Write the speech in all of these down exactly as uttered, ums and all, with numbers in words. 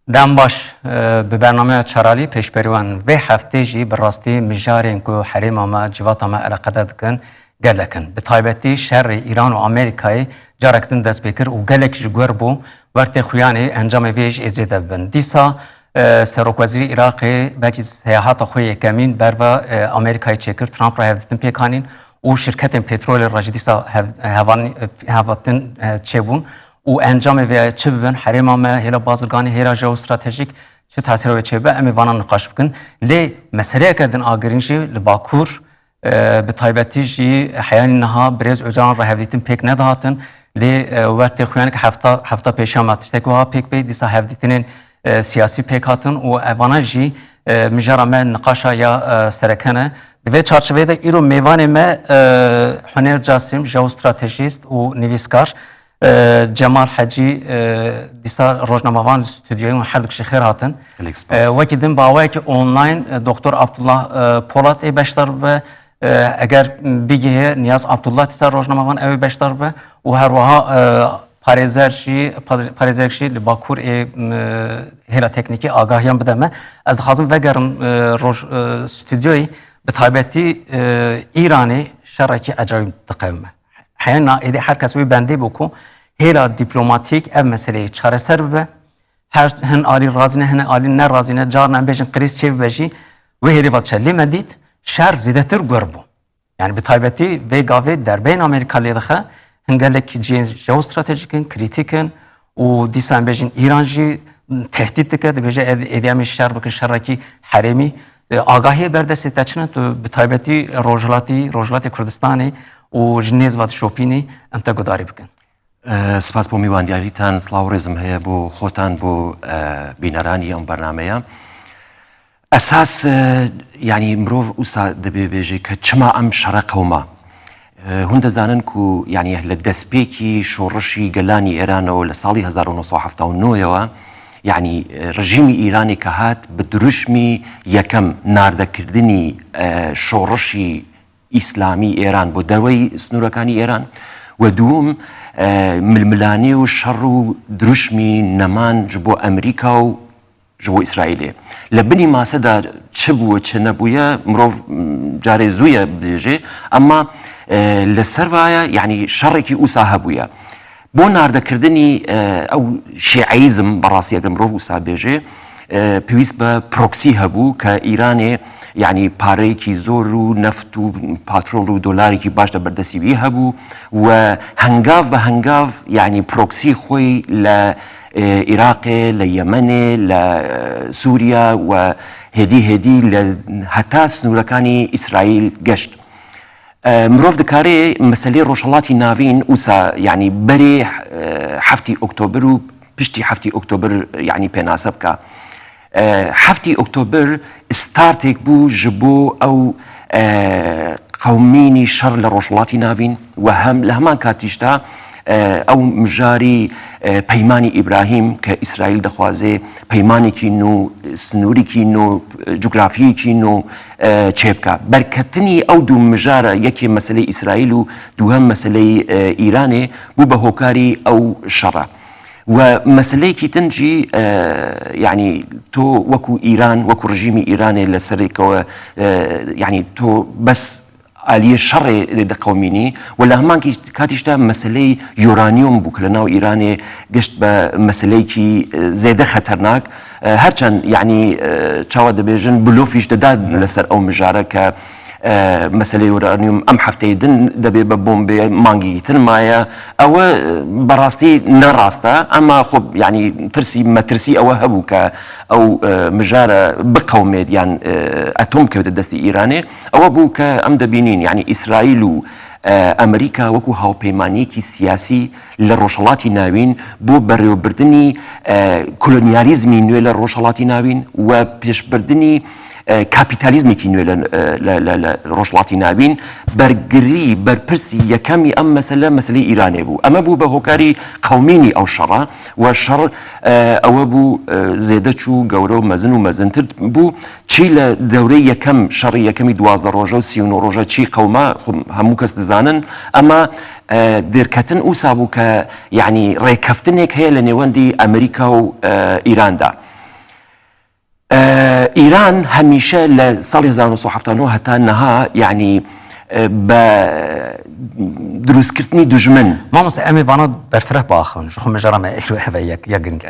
Dem baş, e, bi bernameya Çaralî pêşberî wan. Vê heftê jî bi rastî mijarên ku herêma me, civata me eleqedar dikin, gelek in. Bi taybetî şerê Îran û Amerîkayê carek din dest pê kir û gelek ji guer bû, wertê xuyanê encamê vê jî ê zêde bibin. Dîsa, e, Serokwezîrê Iraqê belkî seyahata xwe yekemîn berva, e, Amerîkayê çêkir, Trump re hevdîtin pêk anîn û şirketên petrolê re jî dîsa hev-, hevan-, e, hevdîtin, e, çêbûn. Û encamê vê çi bibin, herêma me, hêla bazirganî, hêla jeostratejîk çi tesîra wê çêbe, em ê vana niqaş bikin. Lê meseleyeke din a girîng jî li Bakur, e, bi taybetî jî heyanî niha birêz Ocalan re hevdîtin pêk nedihatin. Lê, e, wertê xuyanê ke hefta, hefta pêşiya me tiştekî wiha pêk bê, dîsa hevdîtinên, e, siyasî pêk hatin û evana jî, e, mijara me niqaşa ya, e, sereke ne. Di vê çarçeveyê de îro mêvanê me, e, Huner Casim, jeostratejîst û nivîskar, e, Cemal Hecî, e, dîsa rojnamevan li stûdyoyê hûn her du kişî xêr hatin. Gelek spas. E, wekî din bi awayekî online, e, Doktor Abdullah, e, Polat ê beşdar bibe. E, eger bigihê Niyaz Abdullah dîsa rojnamevan ew ê beşdar bibe û her wiha, e, parêzer jî, pa-, parêzerek jî li Bakur ê, m, hêla teknîkî agahiyan bide me. Ez dixwazim vegerim, e, roj-, e, stûdyoyê bi taybetî, e, Îranê şerekî ecayîb diqewime. Heyna êdî her kes wê bendê bû ku hêla dîplomatîk ev meseleyê çareser bibe. Her hin alî razî ne, hin alî ne razî ne, carna em bêjin kriz çêbibe jî, wê hêlê ve diçe. Lê me dît şer zêdetir guer bû. Yani bi taybetî vê gavê derbeyên Amerîka lê dixe, hin gelek cihên jeostratejîk in, krîtîk in û dîsa em bêjin Îran jî tehdît dike, dibêje ê-, êdî em ê şer bikin, şerekî herêmî. E, agahiyê ber destê te çi ne? Tu bi taybetî Rojhilatî, Rojhilatê Kurdistanê û ji nêz ve dişopînî, em te guhdarî bikin. E, spas bo mîwandiyaritî tan, silav û rêzim heye bo xotan, bo, e, bîneranî em bernameya. Esas, e, yanî mirov usa dibê bêje ke çima em şere qewma. E, hûn dizanin ku, yanî li destpêkî şorişî gelanî Êrano li salî hezar û neh sed û hefta û neh yewa, yanî, e, rejîmî Îranê ke hat bi dirûşmî yekem nardekirdinî, e, şorişî Îslamî Êran bo derweyî snûrekanî Êran. We dûm, e, milmilanî û şer û dirûşmî neman ji bo Amerîka û ji bo Îsraîlê. Li binî mase de çi bûye, çi nebûye, mirov, m, carê zû ye bibêje, ema, e, li ser vaya, yanî şerekî usa hebûye. Bo nardekirdinî, e, ew şîeyîzm, berastî eger mirov wisa bêje, e, pêwîst be proxy hebû ke Îranê, yanî pareyekî zor û neft û patrol û dolarekî baş de berdestî wî hebû we hengav bi hengav, yanî proxy xwe li, e, Iraqê, li Yemenê, li, e, Sûriya we hêdî hêdî li heta snûrekanî Îsraîl geşt. E, mirov dikare meselê Rojhelatî Navîn usa, yanî berê, e, heftî Oktober û piştî heftî Oktober, yanî pênase bike. E, heftî Oktober startêk bû ji bo ew, e, qewmînî şer li Rojhelatî Navîn we hem li heman katî jî de, e, ew mijarî, e, Peymanî Îbrahîm ke Îsraîl dixwaze peymanekî nû, e, snûrîkî nû, e, cografiyekî nû, e, çêbike. Berketinî ew du mijara, yekê meseleyê Îsraîl û duhem meseleyê, e, Îranê bû be hokarî ew şere. We meseleyekî din jî, e, yanî to wekû Îran, wekû rejîmî Îranê li serê ke we, e, yanî to bes aliyê şerê diqewimînî. We li heman kî-, katî jî de meseleyê uranyum bû ke li nav Îranê gişt be meseleyekî, e, zêde xeternak. E, herçend, yanî, e, çawa dibêjin, blofî jî dida li ser ew mijare ke, e, meseleyê uranyum em hefteyê din dibê be bombê, mangekî din maye. Ew, e, berastî ne rast e, ema xwe, yanî tirsî, metirsî ew hebû ke ew, e, mijare biqewimê yan, e, atom kevde destê Îranê. Ew bû ke em dibînîn, yanî Îsraîl û, e, Amerîka wekû hawpeymaniyekî siyasî li Rojhelatî Navîn bo berêwebirtinî, e, kolonyalîzmî nû li Rojhelatî Navîn we pêşbirtinî, e, kapîtalîzmekî nû li, e, li, li, li Rojhelatî Navîn. Bergirî, berpirsî yekemî em mesele, meseleyê Îranê bû. Em bû be hokarî qewmînî ew şera. We şer, e, ew bû, e, zêde çû, gewre û mezin û mezintir bû. Çî li dewrê yekem, şerê yekemî duwazdeh roje û sî û neh roje çî qewma, xwe hemû kes dizanin. Ema, e, dêrketin usa bû ke, yanî rêkeftinek heye li nêwendî Amerîka û, e, Îran de. Îran hemîşe li salê hezar neh sed û hevdeh heta niha, yanî, e, bi dirûstkirtinî dijmin. Mamoste, em ê vana berfireh biaxivin. Ji xwe mijara me êro ev e yek, ya girîng.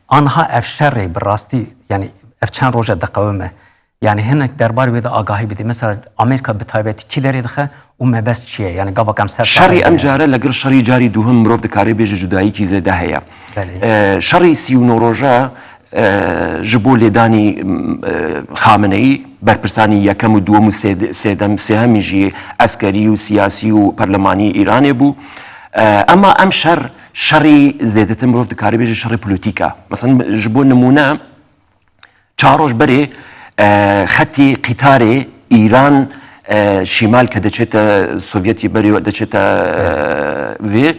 Aniha ev şerê bi rastî, yanî ev çend roj e diqewime. Yanî hinek derbarê wê de agahî bidî. Mesela Amerîka bi taybetî kî derê dixe û mebest çi ye? Yanî gava em ser Şerî em care legel şerî carî duhim mirov dikare bêje cudayîkî zêde heye. Belê. E, şerî sî û neh roja, e, ji bo lêdanî, m, e, Xameneî, berpirsanî yekem û duhim û sêd-, sêdem, sêhemî jî eskerî û siyasî û perlemanî Îranê bû. E, ema em şer, şerî zêdetir mirov dikare bêje şerê polîtîk e. Mesela ji bo nimûne, çar roj berê, e, xetî qîtarê Îran, e, şîmal ke diçête Sovyetî berê diçête, e, vê,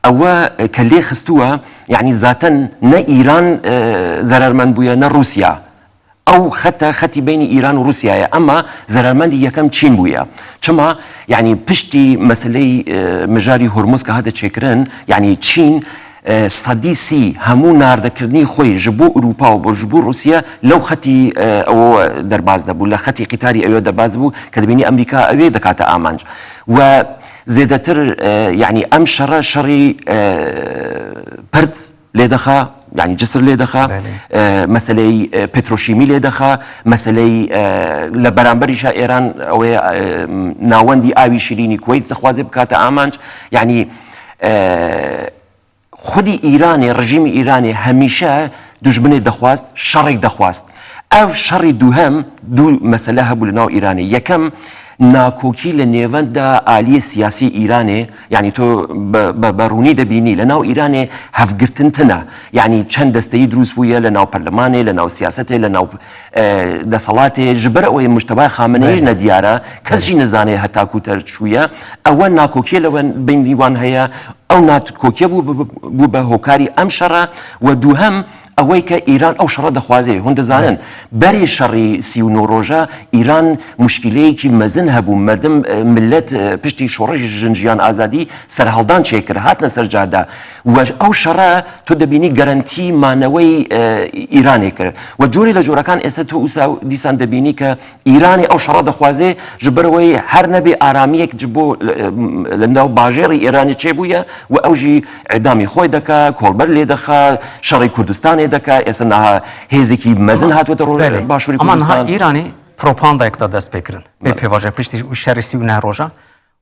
ewe ke lê xistuwe, yanî zaten ne Îran, e, zerermend bûye, ne Rûsya. Ew xete, xetî beynî Îran û Rûsya ye, ema zerermendî yekem Çîn bûye. Çima? Yanî piştî meseleyî, e, mijarî Hormuz ke hate çêkirin, yanî Çîn, e, sedî sî hemû nardekirinî xwe ji bo Ewropa û bo, ji bo Rûsya lew xetî, e, ew derbaz de bû, le xetî qîtarî ew derbaz bû, ke dibînî Amerîka ew ê dikate amanc. We zêdetir, e, yanî em şere şerî, e, pird lê dixe, yanî cisir lê dixe, Belê. e, meseleyî, e, petroşîmî lê dixe, meseleyî, e, li beramberî şa Êran ew ê, e, nawendî awî şirînî Kuweyt dixwaze bikate amanc. Yanî, e, xwedî Îranê, rejîmî Îranê hemîşe dijminê dixwast, şerêk dixwast. Ev şerî duhem du mesele hebû li nav Îranê. Yekem, nakokî li nêvenda aliyê siyasî Îranê, yanî tu bi, bi, bi rûnî dibînî, li nav Îranê hevgirtin tune. Yanî çend desteyî dirûst bûye li nav perlemanê, li nav siyasetê, li nav, e, deselatê. Ji ber ew ê Mujteba Xameneî Belê. ne diyar e. Kes Belê. jî nizane heta ku te çûye. Ewe nakokiyê li wen, beynî wan heye. Ew nakokiye bû, bû, bû be hokarî em şere we duhem, ew ê ke Îran ew şere dixwaze. Hûn dizanin, Evet. berê şerî sî û neh roja Îran muşkileyekî mezin hebû. Merdim, e, millet, e, piştî şoreşê Jin Jiyan Azadî serhildan çêkir, hatine ser cade. We ew şere tu dibînî garantî maneweyî, e, Îranê kir. We corê li corekan êste tu wisa dîsan dibînî ke Îranê ew şere dixwaze, ji ber wê her nebê aramiyek ji bo, e, li nav bajêrî Îranê çêbûye û ew jî îdamî xwe dike, kolber lê dixe, şerê Kurdistanê dike, êsta niha hêzekî mezin Ama, hatwete ro-, belê. başûrî Ama niha Kurdistan. Îranê propagandayek da dest pê kirin. Pê Belê. pêvaje piştî û şerê sî û neh roja.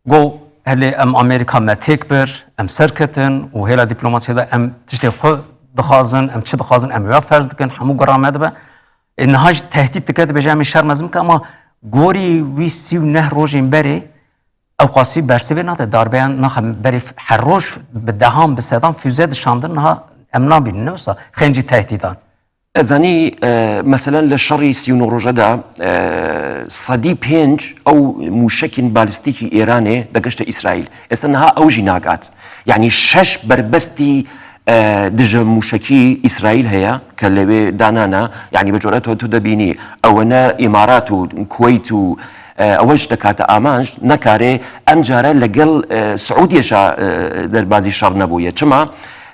Go, helê em Amerîka me têk bir, em serketin û hêla dîplomasiyê de em tiştê xwe dixwazin, em çi dixwazin, em wê ferz dikin, hemû gora me dibe. Ê, niha jî tehdît dike, dibêje, em ê şer mezin bikin, ama gorî wî sî û neh rojên berê ew qasî bersivê nade, darbeyan naxe berê f-, her roj bi dehan, bi sedan füze dişandin, niha em nabînin, ne wisa xencî tehdîdan. Ez zanî, e, meselen li şerî sî û neh roja de, e, sedî pênc ew mûşekên balîstîkî Îranê de geşte Îsraîl. Êsta niha ew jî nagat. Yanî şeş berbestî, e, dije mûşekî Îsraîl heye ke lê wê danane. Yanî bi cure tu, tu dibînî ew ne Îmarat û Kuweyt û, e, ew ji dikate amanc, nekare em care legel, e, Siûdiyê şa, e, derbazî şer nebûye. Çima?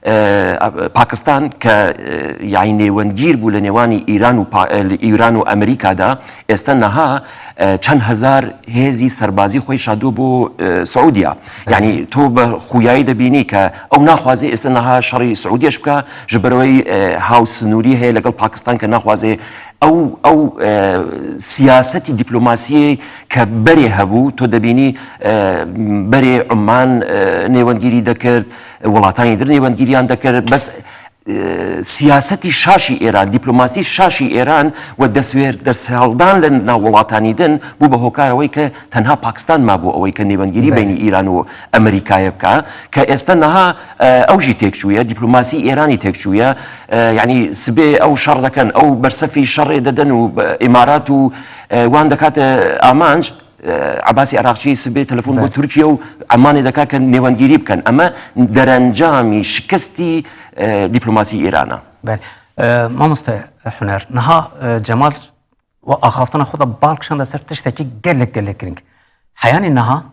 E, Pakistan ke, e, yanî nêwendgîr bû li nêwanî Îran û Pa-, e, li Îran û Amerîka de, êsta niha, e, çend hezar hêzî serbazî xwe şado bo, e, Siûdiya. Yanî tu bi xuyayî dibînî ke ew naxwaze êsta niha şerî Siûdiya ji bike, ji ber wê, e, haw sinûrî heye legel Pakistan ke naxwaze ew, ew, e, siyasetî dîplomasiyê ke berê hebû, tu dibînî, e, berê Umman, e, nêwendgîrî dekird, welatanê dir nêwendgîriyan dekir, bes, e, siyasetî şaşî Êran, dîplomasî şaşî Êran we destwêr, destheldan li nav welatanî din bû bi hokara wê ke tenha Pakistan mabû ew ê ke nêwendgîrî Belê. beynî Îran û Amerîkayê bike, ke êsta niha, e, ew jî têk çûye, dîplomasî Îranî têk çûye. E, yanî sibê ew şer dikin, ew bersefî şerê didin û, e, Îmarat û, e, wan dikate amanc. E, Ebasî Araqçî sibê telefon bo Belê. Tirkiye û Emanê dike ke nêwendgîrî bikin. Eme derencamî şikestî, e, dîplomasî Îran e. Belê. E, mamoste Huner, niha, e, Cemal û axaftina xwe de bal kişande ser tiştekî gelek, gelek girîng. Heyanî niha,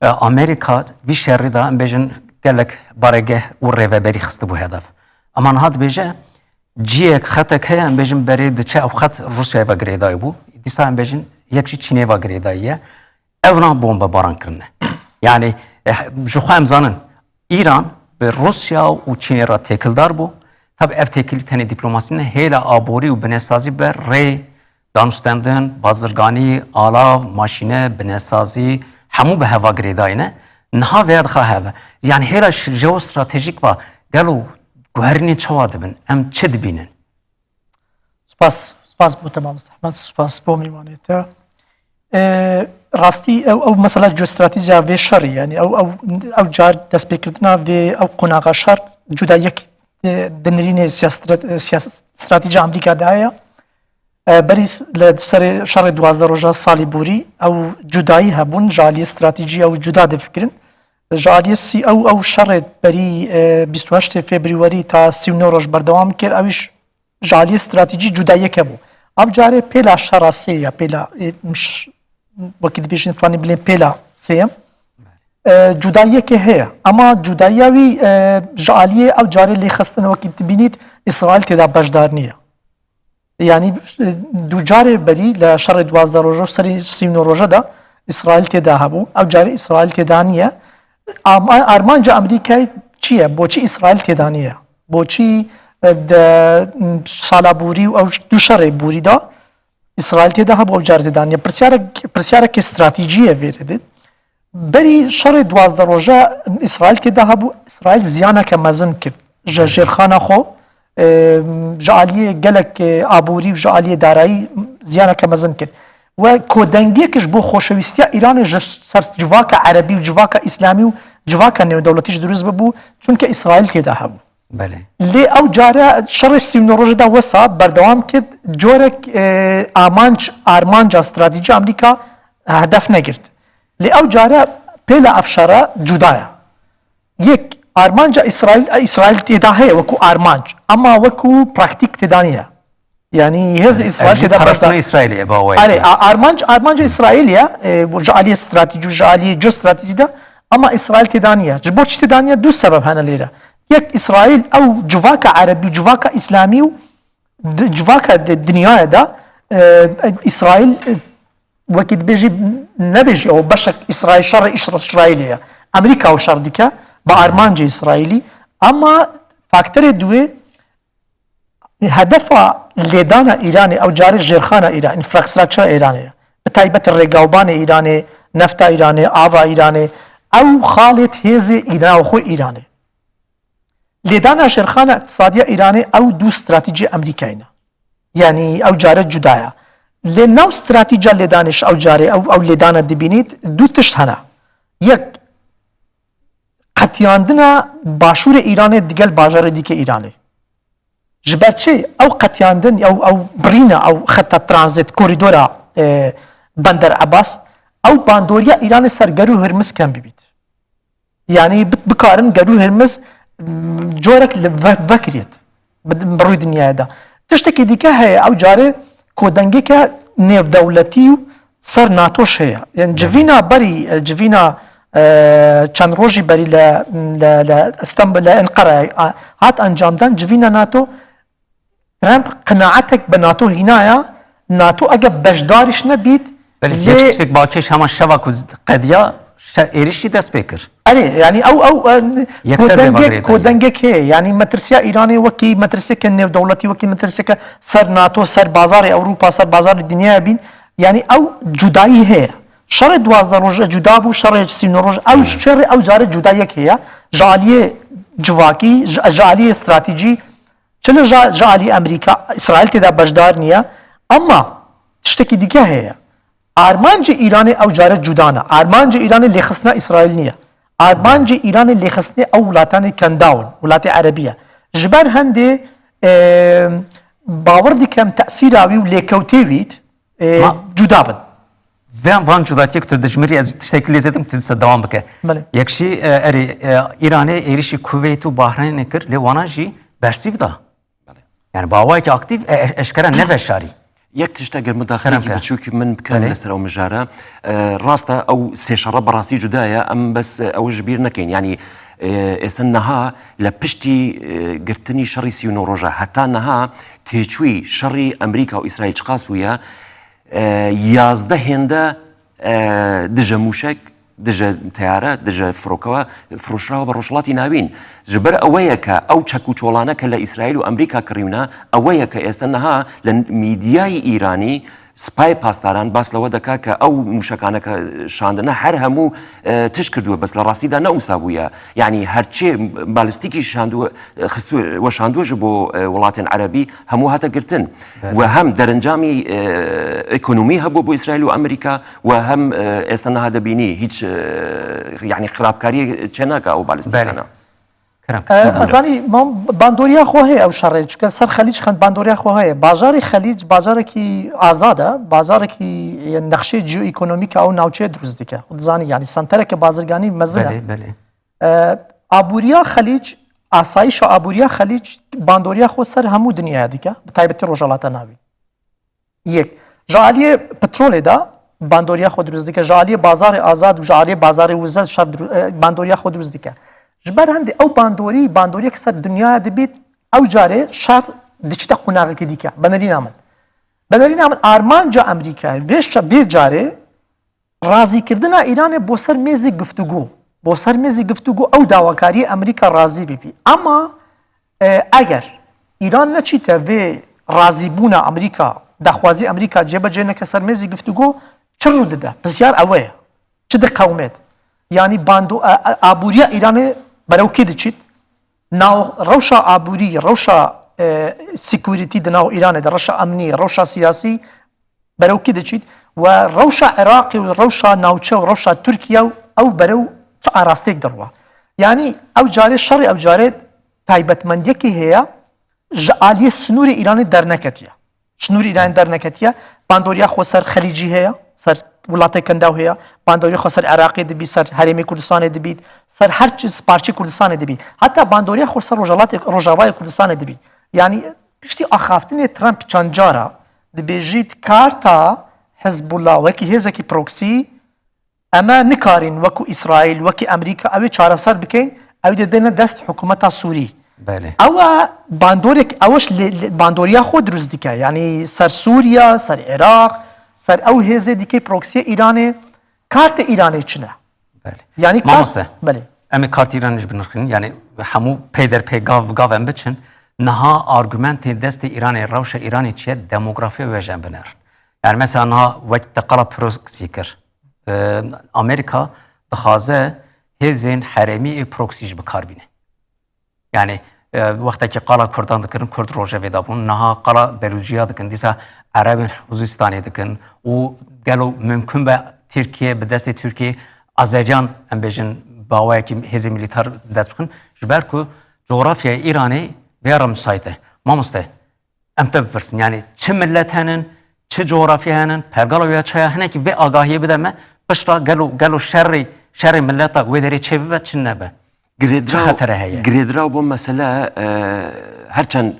e, Amerîka vî şerî de, em bêjin, gelek baregeh û rêveberî xistibû hedef. Ama niha dibêje, ciyek, xetek heye, em bêjin berê diçe, ew xet Rûsyayê ve girêdayî bû. Dîsa em bêjin yek jî Çînê ve girêdayî ye. Ew na bombebaran kirine. Yani, eh, ji xwe em zanin, Îran bi Rûsya û Çînê re têkildar bû. Tabi ev têkilî tenê dîplomasî ne, hêla aborî û binesazî be rê, danûstendin, bazirganî, alav, maşîne, binesazî, hemû bi heva girêdayî ne. Niha vêya dixa heve. Yani hêla ş-, jeostratejîk va, gelo guherînên çawa dibin? Em çi dibînin? Spas, spas bo te mamoste Ehmed, spas bo mêvanê te. E, rastî ew, ew mesela geostratejiya vê şerî, yani ew, ew, ew car destpêkirina vê ew qonaxa şer cuda yek, e, di nirînê siyastra-, siyas-, stratejiya Amerîka de heye. E, berî s-, li serê şerê duwazdeh roja salê borî ew cudayî hebûn, ji aliyê stratejî ew cuda difikirin. Ji aliyê sî ew, ew şerê berî, e, bîst û heştê Febrûwarî ta sî û neh roj berdewam kir, ew îş ji aliyê stratejî cuda yek hebû. Ev carê pêla şera sê ya, pêla, e, miş-, wekî dibêjin, dituanî bilên pêla sêyem. E, cudayiyekê heye. Ama cudayiya wî, e, ji aliyê ew carê lêxistin wekî dibînît, Îsraîl tê de beşdar niye. Yani, e, du carê berî li şerê duwazdeh roja û serê sî û neh roja de Îsraîl tê de hebû. Ew carê Îsraîl tê de niye. Ama armanca Amerîkayê çi ye? Boçî Îsraîl tê de niye? Boçî, e, de, m, sala borî û ew du şerê borî de Îsraîl tê de hebû, ew carê tê de niye? Pirsyarek, pirsyareke stratejî ye vê rê de. Berî şerê duwazdeh roja Îsraîl tê de hebû, Îsraîl ziyaneke mezin kir. Ji jêrxana xwe, e, ji aliyê gelek, e, aborî û ji aliyê darayî ziyaneke mezin kir. We kodengiyek ji bo xoşewîstiya Îranê ji ser civaka erebî û civaka îslamî û civaka nêwdewletî jî dirust bibû, çunke Îsraîl tê de hebû. Belê. Lê ew care şerê sî û neh rojê de wesa berdewam kir, corek, e, amanc, armanca stratejî Amerîka hedef negirt. Lê ew care pêla ev şere cuda ye. Yek, armanca Îsraîl, e, Îsraîl tê de heye wekû armanc, ama wekû praktîk tê de niye. Yani hêzê Îsraîl tê de parastina Îsraîlê ye, bi awayekî. Erê, a-, armanc, armanca Îsraîl ye, e, ji aliyê stratejî û ji aliyê geostratejî de, ama Îsraîl tê de niye. Ji bo çi tê de niye? Du sebeb hene lêre. Yek, Îsraîl ew civaka erebî û civaka îslamî û di-, civaka di-, dinyayê de, e, Îsraîl, e, wekî dibêjî, nebêjî ew beşek Îsraîl, şerê Îsra-, Îsraîlê ye. Amerîka ew şer dike, bi armancê Îsraîlî. Ama faktorê duwê, hedefa lêdana Îranê, ew carê jêrxana Îran, infrastructure Îranê ye. Bi taybet rêgawbanê Îranê, nefta Îranê, ava Îranê, ew xalê hêzê Îran, xwe Îranê. Lêdana jêrxana îqtisadiya Îranê ew du stratejî Amerîkayê ne. Yanî ew care cuda ye. Lê nav stratejiya lêdanê ji ew carê ew, ew lêdana dibînît, du tişt hene. Yek, qetiyandina başûrê Îranê digel bajarê dîkê Îranê. Ji ber çi? Ew qetiyandin, ew, ew birîna, ew xeta tranzît, korîdora, e, Bender Ebas, ew bandoriya Îranê ser Gerû Hirmiz kem bibît. Yanî bi-, bikarin Gerû Hirmiz, m, corek li ve-, vekirît bi, bi rûyê dinyayê de. Tiştekî dîke heye, ew carê kodengeke nêvdewletî û ser NATO heye. Yani civîna berî, e, civîna, e, çend rojî berî li, li, li Stenbul, li Enqereyê, a, hat encamdan, civîna NATO, Trump qinaatek bi NATO hînaya, NATO eger beşdarîş nebît, Belê, lê yek tiştek balkêş hema şeva ku qediya şe-, êrişî dest pê kir. Erê, yani ew, ew, e, Yekser kodengek, deva girêdayî. Kodengek heye. Yani metirsiya Îranê wekî metirsiya nêvdewletî, wekî metirsiya ser NATO, ser bazarê Ewropa, ser bazarê dinyaya bîn. Yani ew cudayî heye. Şerê duwazdeh roj cuda bû, şerê sî neh roj. Ew şerê ew carê cudayek heye. Ji aliyê civakî, ji, ji aliyê stratejî, çi li ja-, ji alî Amerîka, Îsraîl tê de beşdar niye. Ama tiştekî dike heye. Armancê Îranê ew care cuda ne. Armancê Îranê lêxistina Îsraîl niye. Armancê Îranê lêxistinê ew welatanê kendaw in, welatê erebî ye. Ji ber hendê, e, bawer dikem tesîra wî û lêkewtê wî, e, Ma- cuda bin. Van, van cudatiyek tu dijmirî, ez tiştekî lê zêdim, tu dîsa dewam bike. Belê. Yek jî, e, erê, e, Îranê êrişî Kuweyt û Bahreynê kir, lê wana jî bersîv da. Yani bi awayekî aktîf, e, e, eşkera neveşarî. Yek tişt eger mudaxilekî Kerem ke. Biçûkî min bikim Belê. Li ser ew mijara. E, rast e, ew sê şere berastî cuda ye, em bes, e, ew ji bîr nekin. Yani, ئێ، ئێستا نەها لە پشتی، ئێ، گرتنی شەڕی سی و نۆ ڕۆژە هەتا نەها تێچووی شەڕی ئەمریکا و ئیسرائیل چقاس بووە؟ ئێ، یازدە هێندە، ئێ، دژە موشک، دژە تەیارە، دژە فرۆکەوە فرۆشراوە بە ڕۆژهەڵاتی ناوین. Ji ber ئەوەیە کە ئەو چەک و چۆڵانە کە لە ئیسرائیل و ئەمریکا کڕیونە، ئەوەیە کە ئێستا نەها لە میدیای ئیرانی سپای پاسداران باس لەوە دەکا کە ئەو موشەکانە کە شاندنە هەر هەموو، ئێ، تش کردووە، بەس لە ڕاستیدا نە ئوسا بووە. یعنی هەرچێ بالستیکی شاندووە، خستووە، وەشاندووە ji بۆ، ئێ، وڵاتên عەرەبی هەموو هاتە گرتن. بەڵێ. و هەم دەرەنجامی، ئێ، ئێکۆنۆمی هەبوو بۆ ئیسرائیل و ئەمریکا و هەم، ئێ، ئێستا نەها دەبینی هیچ، ئێ، یعنی خراپکاری چێناکە ئەو بالستیکانە. بەڵێ. کرم. ئە، ئەزانی مام باندۆریا خۆ هەیە ئەو شەڕێ، چونکە سەر خەلیج خەند باندۆریا خۆ هەیە. باژاری خەلیج باژارێکی ئازادە، باژارێکی نەخشەی جیۆئیکۆنۆمیکە ئەو ناوچەیە دروست دکە. خۆ دزانی، یعنی سەنتەرێکە بازرگانی مەزنە. بەڵێ، بەڵێ. ئە، ئابووریا خەلیج، ئاسایشە ئابووریا خەلیج باندۆریا خۆ سەر هەموو دنیاە دکە، بە تایبەتی ڕۆژهەڵاتە ناوین. یەک. Ji aliyê petrolê de bandoriya xwe dirûst dike, ji aliyê bazarê azad û ji aliyê bazarê wize şer dirû-, e, bandoriya xwe dirûst dike. Ji ber hindê ew bandorî, bandoriyek ser dinyaya dibît, ew carê şer diçite qunaxekî dike. Benerîna min. Benerîna min armanca Amerîkayê vê şe-, vê carê razîkirina Îranê bo ser mêzê giftûgo. Bo ser mêzê giftûgo ew dawakariyê Amerîka razî bibî. Ama, e, eger Îran neçîte vê razîbûna Amerîka, daxwazî Amerîka cêbecê neke ser mêzê giftûgo, çi rû dide? Pisyar ew e. Çi diqewmêt? Yanî bando-, e, e, abûriya Îranê berew kê diçît? Nav rewşa abûrî, rewşa, e, security di nav Îranê de, rewşa emnî, rewşa siyasî berew kî diçît? We rewşa Iraqê û rewşa navçe û rewşa Tirkiye û ew berew çi arastêk dirwa? Yanî ew carê şerê ew carê taybetmendiyekê heye, ji aliyê sinûrê Îranê derneketiye. Sinûrê Îranê derneketiye, bandoriya xwe ser Xelîcî heye, ser welatê kendaw heye, bandoriya xwe ser Iraqê dibî, ser Herêmê Kurdistanê dibî, ser her çi parçê Kurdistanê dibî. Heta bandoriya xwe ser Rojhelatê, Rojavayê Kurdistanê dibî. Yanî piştî axaftinê Trump çend cara dibêjît karta Hizbullah wekî hêzekî proxy, em ê nikarîn wekî Îsraîl, wekî Amerîka ew ê çareser bikeyn, ew dê dêne dest hikûmeta Sûrî. Belê. Ew e bandorek, ew ji lê, lê, bandoriya xwe dirust dike. Yanî ser Sûriye, ser Iraq, ser ew hêzê dike proxiyê Îranê, kartê Îranê çi ne? Belê. Yanî kart-, Mamoste, belê. Em ê kartê Îranê jî binirxînin. Yanî hemû peyderpey gav bi gav em biçin. Niha argumentê destê Îranê, rewşa Îranê çi ye? Demografiya wê jî em binerin. Yanî mesela niha wek te qala proxy kir. E, Amerîka dixwaze hêzên herêmî ê proxy jî bi kar bîne. Yanî, e, wextekî qala Kurdan dikirin, Kurd rojevê de bûn, niha qala Belûciya dikin, dîsa Erebên Xuzistanê dikin û gelo mimkun be Tirkiye, bi destê Tirkiye, Azeriyan, em bêjin, bi awayekî hêzên milîter dest bixin, ji ber ku cografyaya Îranê vê re misayît e. Mamoste, em te bipirsin, yanî çi millet henin, çi cografya henin, pergala wê ya çaya hinekî vê agahiyê bide me, pişta gelo, gelo şerê, şerê mileta wê derê çê bibe, çi nebe? Çi Girêdra-, xetere heye? Girêdra bo mesele, e, her çend, e,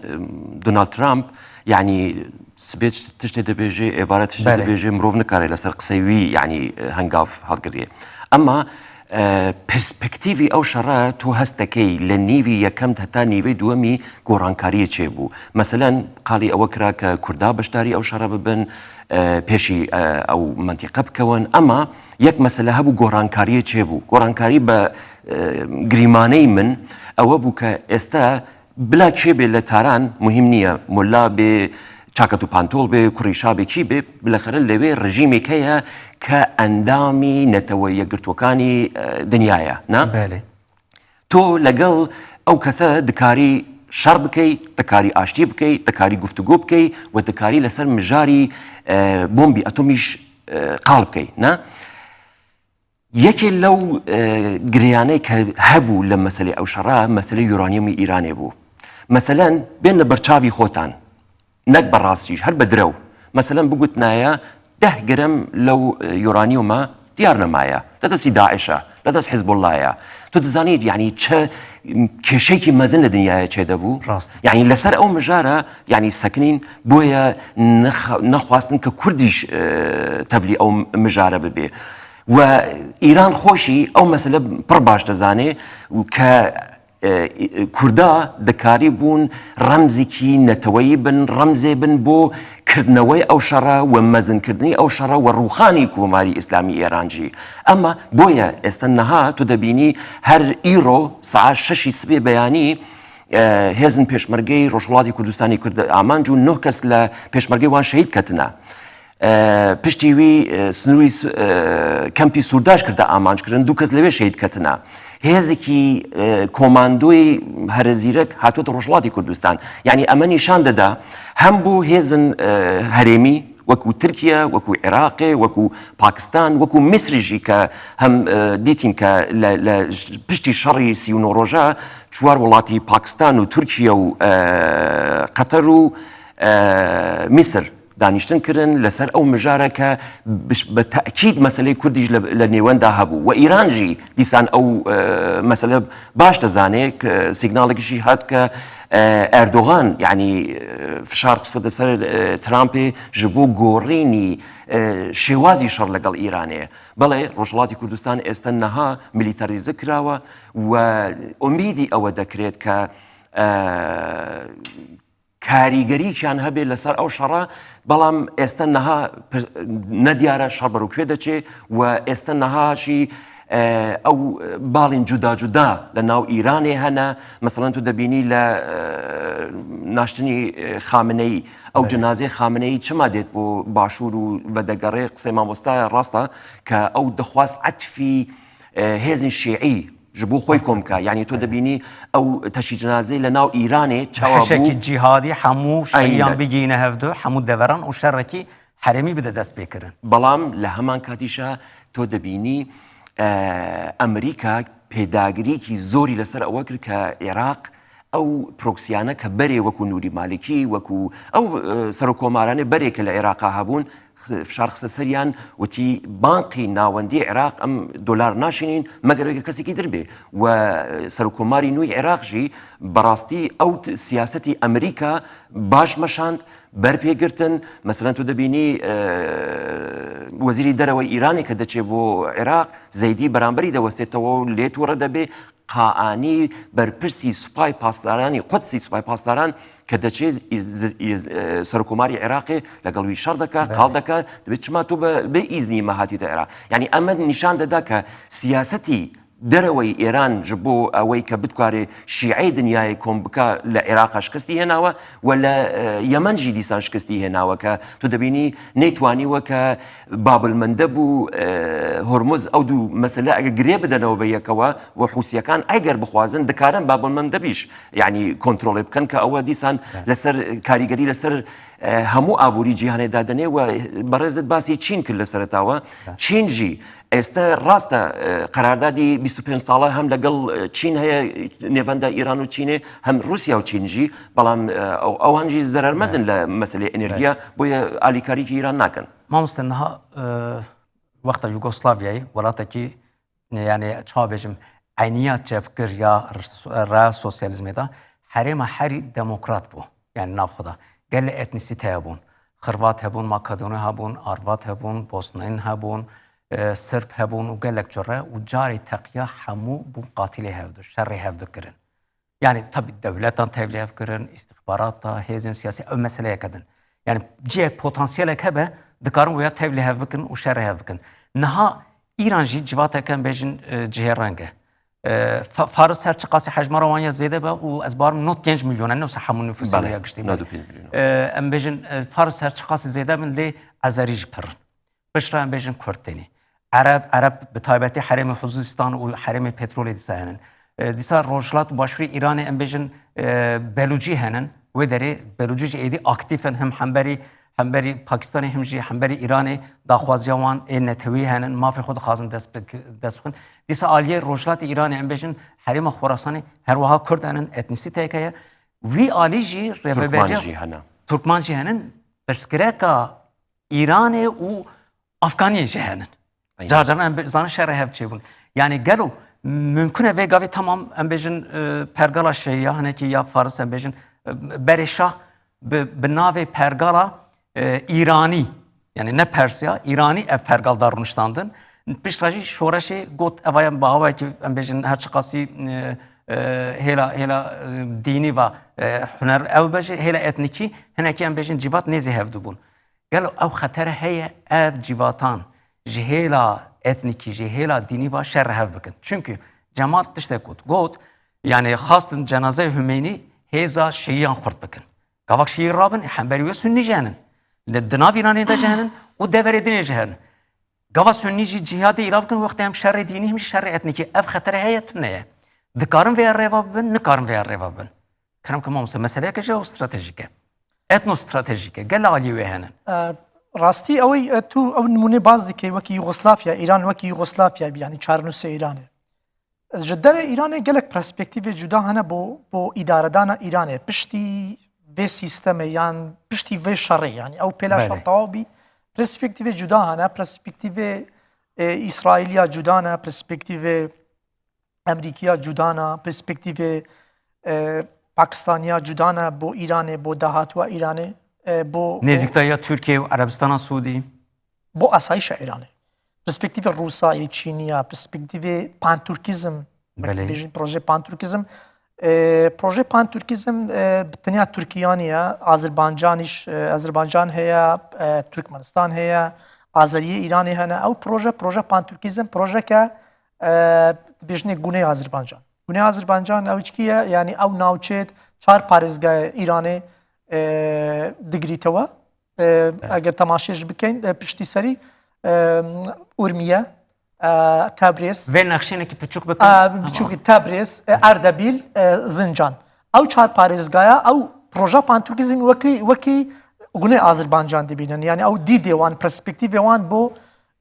Donald Trump, yanî sibê tiştê dibêje, êvara tiştê Belê. dibêje, mirov nikare li ser qisey wî, yanî, e, hengav hilgiriye. Ema, e, perspektîvî ew şere tu hest dekey, li nîvî yekem heta nîvê duwemî gorankariyê çêbû. Meselen, qalî ewe kira ke Kurda beşdarî ew şere bibin, e, pêşî, e, ew mentîqe bikewin. Ema yek mesele hebû, gorankariyê çêbû. Gorankarî bi, e, girîmaneyî min ewe bû ke êste bila kê bê li Taran muhîm niye. Mulla bê, çaket û pantol bê, kurî şa bê, kî bê, bilexere lê wê rejîmêk heye ke endamî Netewe Yekgirtûekanî, e, dinya ye, ne? Belê. Tu legel ew kese dikarî şer bikey, dikarî aştî bikey, dikarî guftûgo bikey we dikarî li ser mijarî, e, bombî atomî ş-, e, qal bikey, ne? Yekê lew, e, girêyanê ke hebû li meselê ew şera, meselê uranyumê Îranê bû. Meselen, bên li berçavî xotan, nek bi rastî jî, her bi direw. Meselen, bigotinaye deh grem lew, e, uranyuma diyar nemaye. Li destî DAIŞ e, li dest Hizbullah ye. Tu dizanî, yanî çi kêşeyekî mezin li dinyayê çêdebû? Rast. Yanî li ser ew mijara, yanî sekinîn, boye nex-, nexwastin ke Kurdî jî, e, tevlî ew mijare bibe. و ئیران خۆشی ئەو مەسەلە پڕ باش دەزانێ و کە، ئە، ئە، کوردا دەکاری بوون ڕەمزێکی نەتەوەیی بن، ڕەمزێ بن بۆ کردنەوەی ئەو شەڕە و مەزنکردنی ئەو شەڕە و ڕووخانی کۆماری ئیسلامی ئێرانجی. ئەمە بۆیە ئێستا نەها تو دەبینی هەر ئیڕۆ سعات شەشی سبێ بەیانی، ئە، هێزن پێشمەرگەی ڕۆژهەڵاتی کوردستانی کرد ئامانج و نۆ کەس لە پێشمەرگەی وان شەهید کەتنە. ئە، پشتی وی، ئە، سنووری س-، ئە، کەمپی سوورداش کردە ئامانجکردن، دوو کەس لەوێ شەهید کەتنە. هێزێکی، ئە، کۆماندۆی هەرە زیرەک هاتووەتە ڕۆژهەڵاتی کوردستان. یعنی ئەمە نیشان دەدا هەم بۆ هێزن، ئە، هەرێمی وەکو ترکیە، وەکو عێراقێ، وەکو پاکستان، وەکو میسریشی کە هەم، ئە، دیتین کە لە، لە پشتی شەڕی سی و نۆ ڕۆژە چوار وڵاتی پاکستان و تورکیە و، ئە، قەتەر و، ئە، میسر دانیشتن کردن لەسەر ئەو مژارە کە بش-، بە تەئکید مەسەلەی کوردیش لە، لە نێوەندا هەبوو و ئیرانژی دیسان ئەو، ئە، مەسەلە باش دەزانێ کە سیگناڵێکیشی هات کە، ئە، ئەردۆغان، یعنی، ئە، فشار خستوەتە سەر، ئە، ترامپێ ji بۆ گۆڕینی، ئە، شێوازی شەڕ لەگەڵ ئیرانێ. بەڵێ، ڕۆژهەڵاتی کوردستان ئێستا نەها میلیتاریزە کراوە و ئومیدی ئەوە دەکرێت کە، ئە، کاریگەریکیان هەبێ لەسەر ئەو شەڕە، بەڵام ئێستا نەها پر-، نەدیارە شەڕ بەرەو کوێ دەچێ و ئێستا نەهاشی، ئە، ئەو باڵین جودا جودا لە ناو ئیرانێ هەنە. مەسەلەن تو دەبینی لە، ئە، ناشتنی، ئە، خامنەیی، ئەو بەڵێ. جنازەی خامنەیی چما دێت بۆ باشوور و ڤەدەگەڕێ؟ قسەی مامۆستایە ڕاستە کە ئەو دەخواست عەتفی، ئە، هێزین شیعی ji bo xwe kom ke. Yanî tu dibînî ew teşî cinazê li nav Îranê çawa bû? Xeşekî cîhadî hemû şerîyan bigihîne hevdu, hemû deveran û şerekî herêmî bide destpêkirin. Belam li heman katîşa tu dibînî, e, Amerîka pêdagirîkî zorî li ser ewe kir ke Iraq ew proksiyane ke berê wekû Nûrî Malikî, wekû ew, e, serokkomaranê berê ke li Iraqa hebûn, xi-, fişar xiste seriyan, wetî bankî navendî Iraq em dolar naşînîn, meger weke kesekî dir bê. We, e, serokkomarî nû yî Iraq jî berastî ew t-, siyasetî Amerîka baş meşand, berpê girtin. Meselen tu dibînî, e, wezîrî dereweyî Îranê ke diçê bo Iraq, Zeydî beramberî de westêtewe û lê tûre debê. Qaanî berpirsî Supay Pasdaranî Qudsî, Supay Pasdaran ke deçê îz-, îz-, îz-, e, serokkomarî Iraqê legel wî şer dike, Belê. qal dike, dibê çima tu bi, bi îznî me hatî te Iraq? Yanî em nîşan dida ke siyasetî dereweyî Îran ji bo ewey ke bitkarê şîeyê dinyayê kom bike li Iraqa şikestî hênawe we li, e, Yemen jî dîsan şikestî hênawe ke tu dibînî neytwanî we ke Babilmendeb û, e, Hormuz ew du mesele eger girê bidenewe be yekewe û Hûsiyekan eger bixwazin dikarin Babilmendebîş, yanî kontrolê bikin ke ew dîsan Evet. li ser karîgerî li ser, e, hemû aborî cîhanê dadinê û berêzit basî Çîn kir li sereta we. Evet. Çîn jî êste rast e, e, qerardadî bîst û pênc sala hem legel, e, Çîn heye, nêvenda Îran û Çînê hem Rûsya û Çîn jî, belam, e, ew, ewan jî zerermend in Evet. li meselê enerjiya, Evet. boye alîkarîkî Îran nakin. Mamoste, niha, e, wexta Yugoslavyayê, welatekî, yani, çawa bêjim, eynîya çepgir ya res-, real sosyalizmê de herêma herî demokrat bû. Yani, nav xwe de. Gelek etnîsîte hebûn. Xirvat hebûn, Makedonî hebûn, Arvat hebûn, Bosnîn hebûn, e, Sirb hebûn û gelek cure û carê teqiya hemû bûn qatilê hevdu, şerê hevdu kirin. Yani, tabi dewletan tevlî hev kirin, îstixbarata, hêzên siyasî, ew meseleyeke din. Yani, cihek potansiyelek hebe, dikarin wêya tevlî hev bikin û şerê hev bikin. Niha Îran jî civateke em bêjin, e, cihê reng e. E, Fa-, Faris her çiqasî hejmara wan ya zêde be û ez barim nod pênc milyon e, ne wisa hemû nüfusê Belê, wê ya giştî be. nod û pênc milyon. E, em bêjin, e, Faris her çiqasî zêde bin lê Ezerî jî pir in. Piştre em bêjin Kurd tênî. Ereb, Ereb bi taybetî herêmê Xuzistan û herêmê petrolê dîsa henin. E, dîsa Rojhilat û Başûrê Îranê em bêjin, e, Belûcî henin. Wê derê Belûcî jî êdî aktîf in, him hemberî, hemberî Pakistanê, him jî hemberî Îranê daxwaziya wan ê netewî henin, mafê xwe dixwazin dest bik-, dest bixin. Dîsa aliyê Rojhilatê Îranê em bêjin herêma Xorasanê her wiha Kurd henin, etnîsîteyeke ye. Wî alî jî Turkman rêveberiya jî hene. Turkman jî henin. Pirsgirêka Îranê û Afganiyê jî henin. Aynen. Car caran em bi-, zanin şerê hev çêbûn. Yani gelo mümkün e vê gavê tamam em bêjin, e, pergala şey ya hinekî ya Faris em bêjin, e, berê şah bi, bi navê pergala, e, Îranî, yani ne Persiya, Îranî ev pergal da rûniştandin. Piştre jî şoreşê got, ev aya bi awayekî, em bêjin, her çiqasî, e, e, hêla, hêla, e, dînî va, e, huner ew be jî, hêla etnîkî, hinekî, em bêjin, cîvat nêzî hevdû bûn. Gelo ew xetere heye ev cîvatan ji hêla etnîkî, ji hêla dînî va şer hev bikin? Çimkî Cemal tiştek got, got, yanî xwestin cenazeyê Humeynî hêza şîîyan xurt bikin. Gavak şîî rabin, hemberî wê sunnî jî henin. Li, di nav Îranê de jî henin û deverê dinê jî henin. Gava sunnî jî cîhadê îla bikin, wextê hem şerê dînî hem jî şerê etnîkî. Ev xetere heye, tune ye. Dikarin vêya rêva bibin, nikarin vêya rêva bibin. Kerem ke mamoste, meseleyeke jeostratejîk e. Etnostratejîk e. Gelek aliyê wê hene. E, rastî ew ê, e, tu ew nimûnê baz dikey wekî Yugoslavya, Îran wekî Yugoslavya bî, yanî çarnûsê Îranê. Ji derê Îranê gelek perspektîvê cuda hene bo, bo îdaredana Îranê. Piştî vê sîstemê yan piştî vê şerê, yanî ew pêla Belê. şer tewaw bî, perspektîvê cuda hene, perspektîvê, e, Îsraîliya cuda ne, perspektîvê Emerîkiya cuda ne, perspektîvê, e, Pakistaniya cuda ne bo Îranê, bo dahatûya Îranê, e, bo, bo Nêzîktahiya Tirkiye û Erebistana Sûdî. Bo asayîşa Îranê. Perspektîvê Rûsa yê Çîniya, perspektîvê panturkîzm, Belê. bêjin proje panturkîzm. E, proje panturkîzm, e, bi tenya Tirkiya niye, Azerbaycan îş, e, Azerbaycan heye, e, Türkmenistan heye, Azeriyê Îranê hene. Ew proje, proje panturkîzm, projeke, e, dibêjinê Güney Azerbaycan. Güney Azerbaycan ew çikî ye? Yanî ew navçê çar parêzgayê Îranê, e, digirîtewe. E, Belê. eger temaşe jî bikeyn, e, piştî serî, e, Urmiye, e, Tebrîz, Vê nexşênekî piçûk bikin. e, Tamam. piçûkî Tebrîz, e, Erdebîl, e, Zincan. Ew çar parêzgaya, ew proje panturkîzm wekî, wekî Güney Azerbaycan dibînin. Yanî ew dîdê wan, perspektîvê wan bo,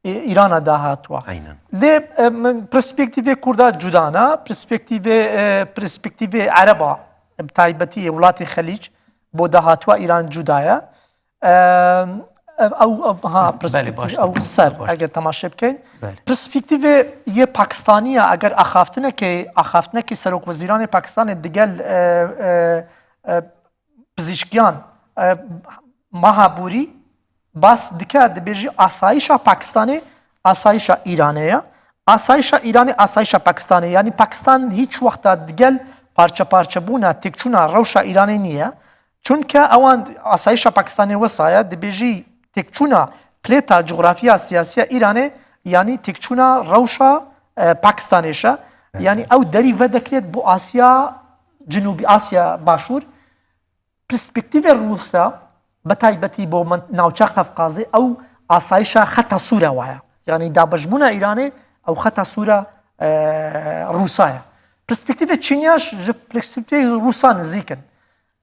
e, Îrana dahatwa. Aynen. Lê, e, min perspektîvê Kurda cuda ne, perspektîvê, e, perspektîvê Ereba, bi taybetî welatê Xelîc, bo dahatwa Îran cuda ye. Em, em, ew, ew, ha, Belê, perspektîf-, baş, ew ser, baş. eger temaşe bikeyn. Belê. Perspektîfê yê Pakistaniya, eger axaftinekê, axaftinekê serokwezîranê Pakistanê digel, e, e, e, pizîşkiyan, e, Maha Bûrî bas dike, dibêjî asayişa Pakistanê, asayişa Îranê ye. Asayişa Îranê, asayişa Pakistanê. Yanî Pakistan hiç wexta digel parçe parçebûna, têkçûna rewşa Îranê niye. Çunke ewan asayişa Pakistanê wisa ye, dibêjî têkçûna plêta cografiya siyasiya Îranê, yanî têkçûna rewşa, e, Pakistanê şe. Evet. Yanî ew derî vedekirêt bo Asya Cinûbî, Asya Başûr. Perspektîvê Rûsa, bi taybetî bo min-, navça Qefqazê, ew asayişa xeta sûre waye. Yanî dabeşbûna Îranê, ew xeta sûre, e, Rûsa ye. Perspektîvê Çîniya ji perspektîvê Rûsa nizîk in.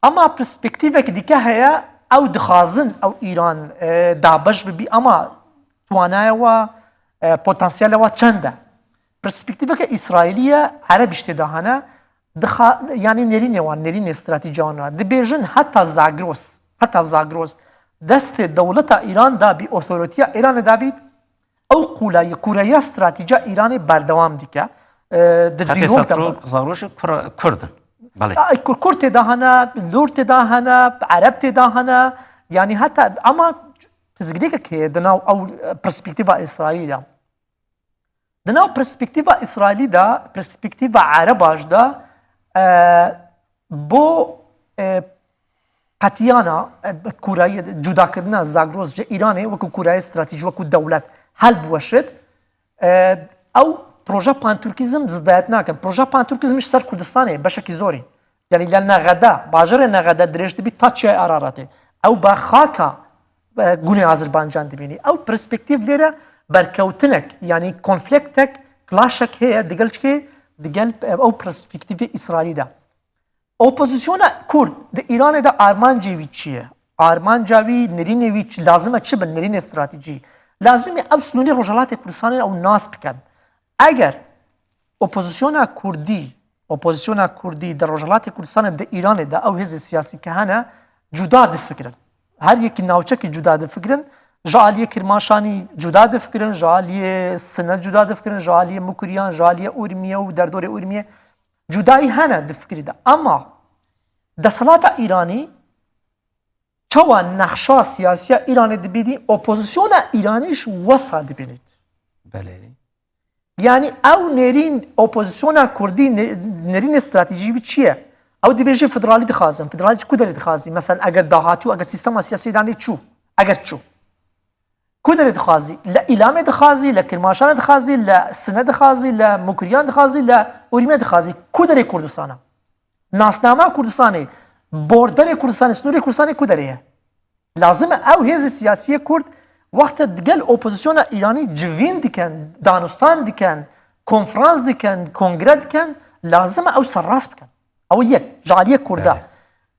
Ama perspektîvek dike heye, ew dixwazin ew Îran, e, dabeş bibî, ama twanaya wa, e, potansiyela wa çend e? Perspektîveke Îsraîlî ye, Ereb îş tê de hene, dixa-, yanî nêrînê wan, nêrînê stratejî wan dibêjin heta Zagros, heta Zagros destê dewleta Îran de bî, otorîteya Îranê de bî, ew qulayî, kureya stratejî Îranê berdewam dike. E, di Heta dîrok de Satro Zagroşî Kur-, Kurd in. Belê. Ya, Kur-, Kurd tê de hene, Lûr tê de hene, Ereb tê de hene. Yanî heta, ama pirsgirêkek heye di nav ew, e, perspektîfa Îsraîlî de. Di nav perspektîfa Îsraîlî de, perspektîfa Ereba jî de, e, bo, e, qetiyana, e, kurayê, cudakirina Zagros ji Îranê wekî kurayê stratejî, wekî dewlet helbiweşit, e, ew proje panturkîzm zidayet nakin. Proje panturkîzm ji ser Kurdistanê beşekî zorî. Yanî li Nexede, bajarê Nexede dirêj dibî ta Çiyayê Araratê. Ew be xaka, e, Gunê Azerbaycan dibînî. Ew perspektîf lêre berkewtinek, yanî konfliktek, clashek heye digel çikê, digel, e, ew perspektîfê Îsraîlî de. Opozisyona Kurd di Îranê de armancê wî çi ye? Armanca wî, nirînê wî çi, lazim e çi bin, nirînê stratejî? Lazim e ev sînorê Rojhelatê Kurdistanê ew nas bikin. Eger opozisyona Kurdî, opozisyona Kurdî di Rojhelatê Kurdistanê, di Îranê de ew hêzê siyasî ke hene, cuda difikirin. Her yekî navçekî cuda difikirin. Ji aliyê Kirmaşanî cuda difikirin, ji aliyê Sine cuda difikirin, ji aliyê Mukuriyan, ji aliyê Urmiye û derdorê Urmiye cudayî hene di fikirî de. Ama desthilata Îranî çawa nexşa siyasiya Îranê dibînî, opozisyona Îranî jî wesa dibînît. Belê. Yanî ew nêrîn opozisyona kurdî ne- nêrînê stratejî wî çi ye? Ew dibêje federalî dixwazin. Federalî ji ku derê dixwazî? Mesela eger dahatî û eger sîstema siyasî Îranê çû, eger çû, ku derê dixwazî? Li Îlamê dixwazî, li Kirmaşanê dixwazî, li Sine dixwazî, li Mukriyan dixwazî, li Urmiyê dixwazî? Ku derê Kurdistana? Nasnama Kurdistanê, borderê Kurdistanê, snorê Kurdistanê ku derê ye? Lazim e ew hêzê siyasiyê Kurd wexta digel opozisyona Îranî civîn dikin, danûstan dikin, konferans dikin, kongre dikin, lazim e ew serrast bikin. Ew yek, ji aliyê Kurda.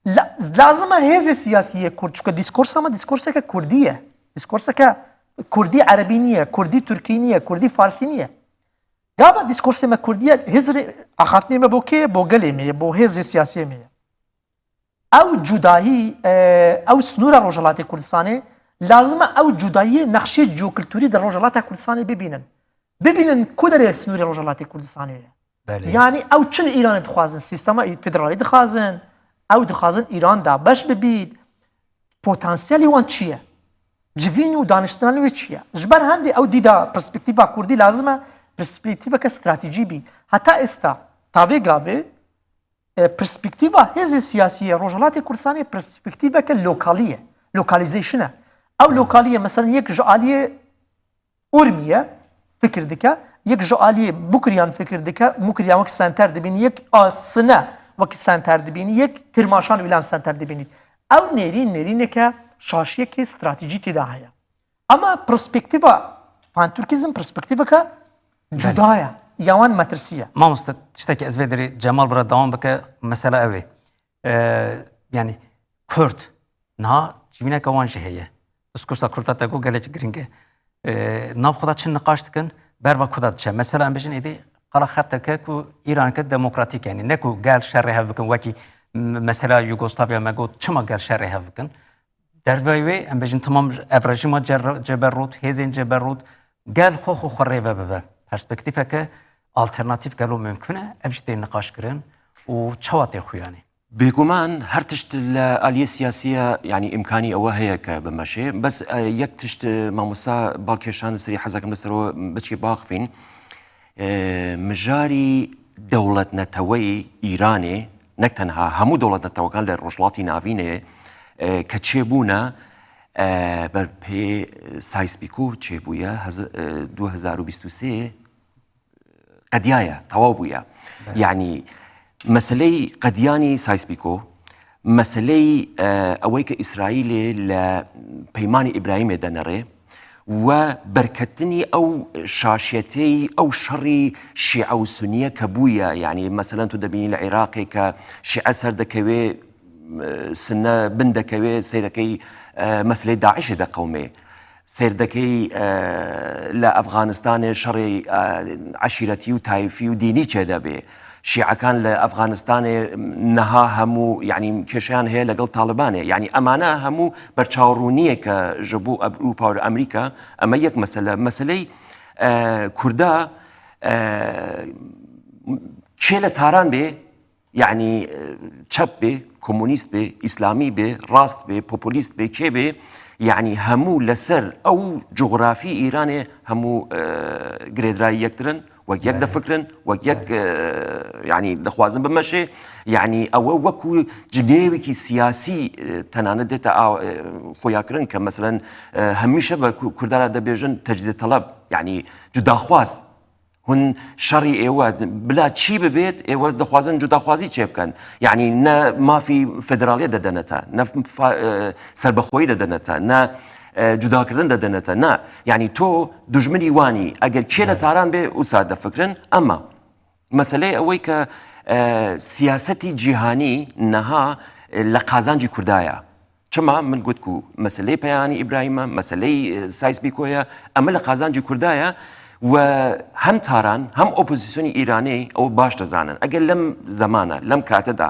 La- lazim e hêzê siyasiyê Kurd, çunke dîskorsa me dîskorseke Kurdî ye. Dîskorseke Kurdî Erebî niye, Kurdî Tirkî niye, Kurdî Farsî niye. Gava dîskorsê me Kurdî ye, hêzê axaftinê me bo kê ye? Bo gelê me ye, bo hêzê siyasiyê me ye. Ew cudahî, e, ew sînora Rojhelatê Kurdistanê, lazim e ew cudahiyê nexşê ciyokilturî di Rojhelata Kurdistanê bibînin. Bibînin ku derê sînorê Rojhelatê Kurdistanê ye. Belê. Yanî ew çi li Îranê dixwazin? Sîstema federalî dixwazin, ew dixwazin Îran dabeş bibît, potansiyelê wan çi ye? Civîn û daniştinanê wê çi ye? Ji ber hendê ew dîda perspektîfa Kurdî lazim e perspektîfeke stratejî bî. Heta êsta, ta vê gavê, e, perspektîfa hêzê siyasî yê Rojhelatê Kurdistanê perspektîfeke lokalî ye. Localization e. Ew lokalî ye, mesela yek ji aliyê Urmiye fikir dike, yek ji aliyê Mukriyan fikir dike, Mukriyan wek senter dibînî, yek a Sine wek senter dibînî, yek Kirmaşan û Îlam senter dibînî. Ew nêrîn, nêrîneke şaşiyekê stratejî tê de heye. Ama perspektîfa, panturkîzm perspektîfeke cuda ye. Ya wan metirsî ye. Mamoste, tiştekî ez vê derê Cemal bira dewam bike, mesela ew ê. Ee, yani Kurd, niha civîneke wan jî heye. Diskursa Kurda te got gelek giring e. Ee, nav xwe de çi niqaş dikin, berva ku de diçe. Mesela em bêjin êdî qala xeteke ku Îraneke demokratîk, yani ne ku gel şerê hev bikin, wekî m- mesela Yugoslavya me got, çima gel şerê hev bikin? Derveyî wê, em bêjin, temam ev rejîma cer- ceberrût, hêzên ceberrût, gel xwe xwe xwe rêve bibe. Perspektîfeke alternatîf gelo mimkun e? Ev jî tê niqaş kirin û çawa tê xuyanê? Bêguman her tişt li aliyê siyasî ye, yanî îmkanî ewe heye ke bimeşê. Bes, e, yek tişt, e, mamosta bal kêşan, serî hezakim li ser we biçî baxivîn. E, mijarî dewletneteweyî Îranê, ne tenha hemû dewletnetewekan li Rojhilatî Navînê, e, ke çêbûne, e, ber pê Sykes-Picot çêbûye, hez- e, du hezar û bîst û sê qediyaye, tewaw bûye. Yanî meseleyî qediyanî Sykes-Picot, meseleyî, e, ewey ke Îsraîlê li Peymanê Îbrahîmê denere we berketinî ew şaşiyeteyî, ew şerî şîe û sunniye ke bûye. Yanî meselen tu debînî li Iraqê ke şîe ser dekewê, e, sunne bin dekewê, seyrekey, e, meseleyê DAIŞê de qewmê. Seyr dekey, e, li Efxanistanê şerê, e, eşîretî û tayfî û dînî çêdebê. Şîekan li Efxanistanê niha hemû, yanî kêşeyan heye legel Talibanê. Yanî emane hemû berçavrûniyeke ji bo Ewropa û Amerîka, eme yek mesele. Meseley, e, Kurda, e, kê li Taran bê, yanî, e, çep bê, komunîst bê, îslamî bê, rast bê, populîst bê, kê bê, yanî hemû li ser ew cografî Îranê hemû, e, girêdirayî yektir in, wek yek difikirin, wek yek, e, yanî dixwazin bimeşê. Yanî ew e wekû cinêwekî siyasî, e, tenane dête a, e, xuyakirin ke meselen, e, hemîşe be ku-, Kurdan re dibêjin tecrîdeteleb, yanî cudaxwaz. Hûn şerî êwe, bila çî bibêt, êwe dixwazin cudaxwazî çêbikin. Yanî ne mafî federaliyê dedene te, ne fa- e, serbexweyî dedene te, ne, e, cudakirdin dedene te. Ne. Yanî to dijminî wan î. Eger kê li Taran bê, wisa difikirin. Ema meseleyê ew ê ke, e, siyasetî cîhanî niha, e, li qazancî Kurda ye. Çima min got ku meseleyê Peyanî Îbrahîm e, meseleyê, e, Sykes-Picot ye, em li qazancî Kurda ye we hem Taran hem opozîsyonê Îranê ew baş dizanin. Eger lem zemana, lem kate de,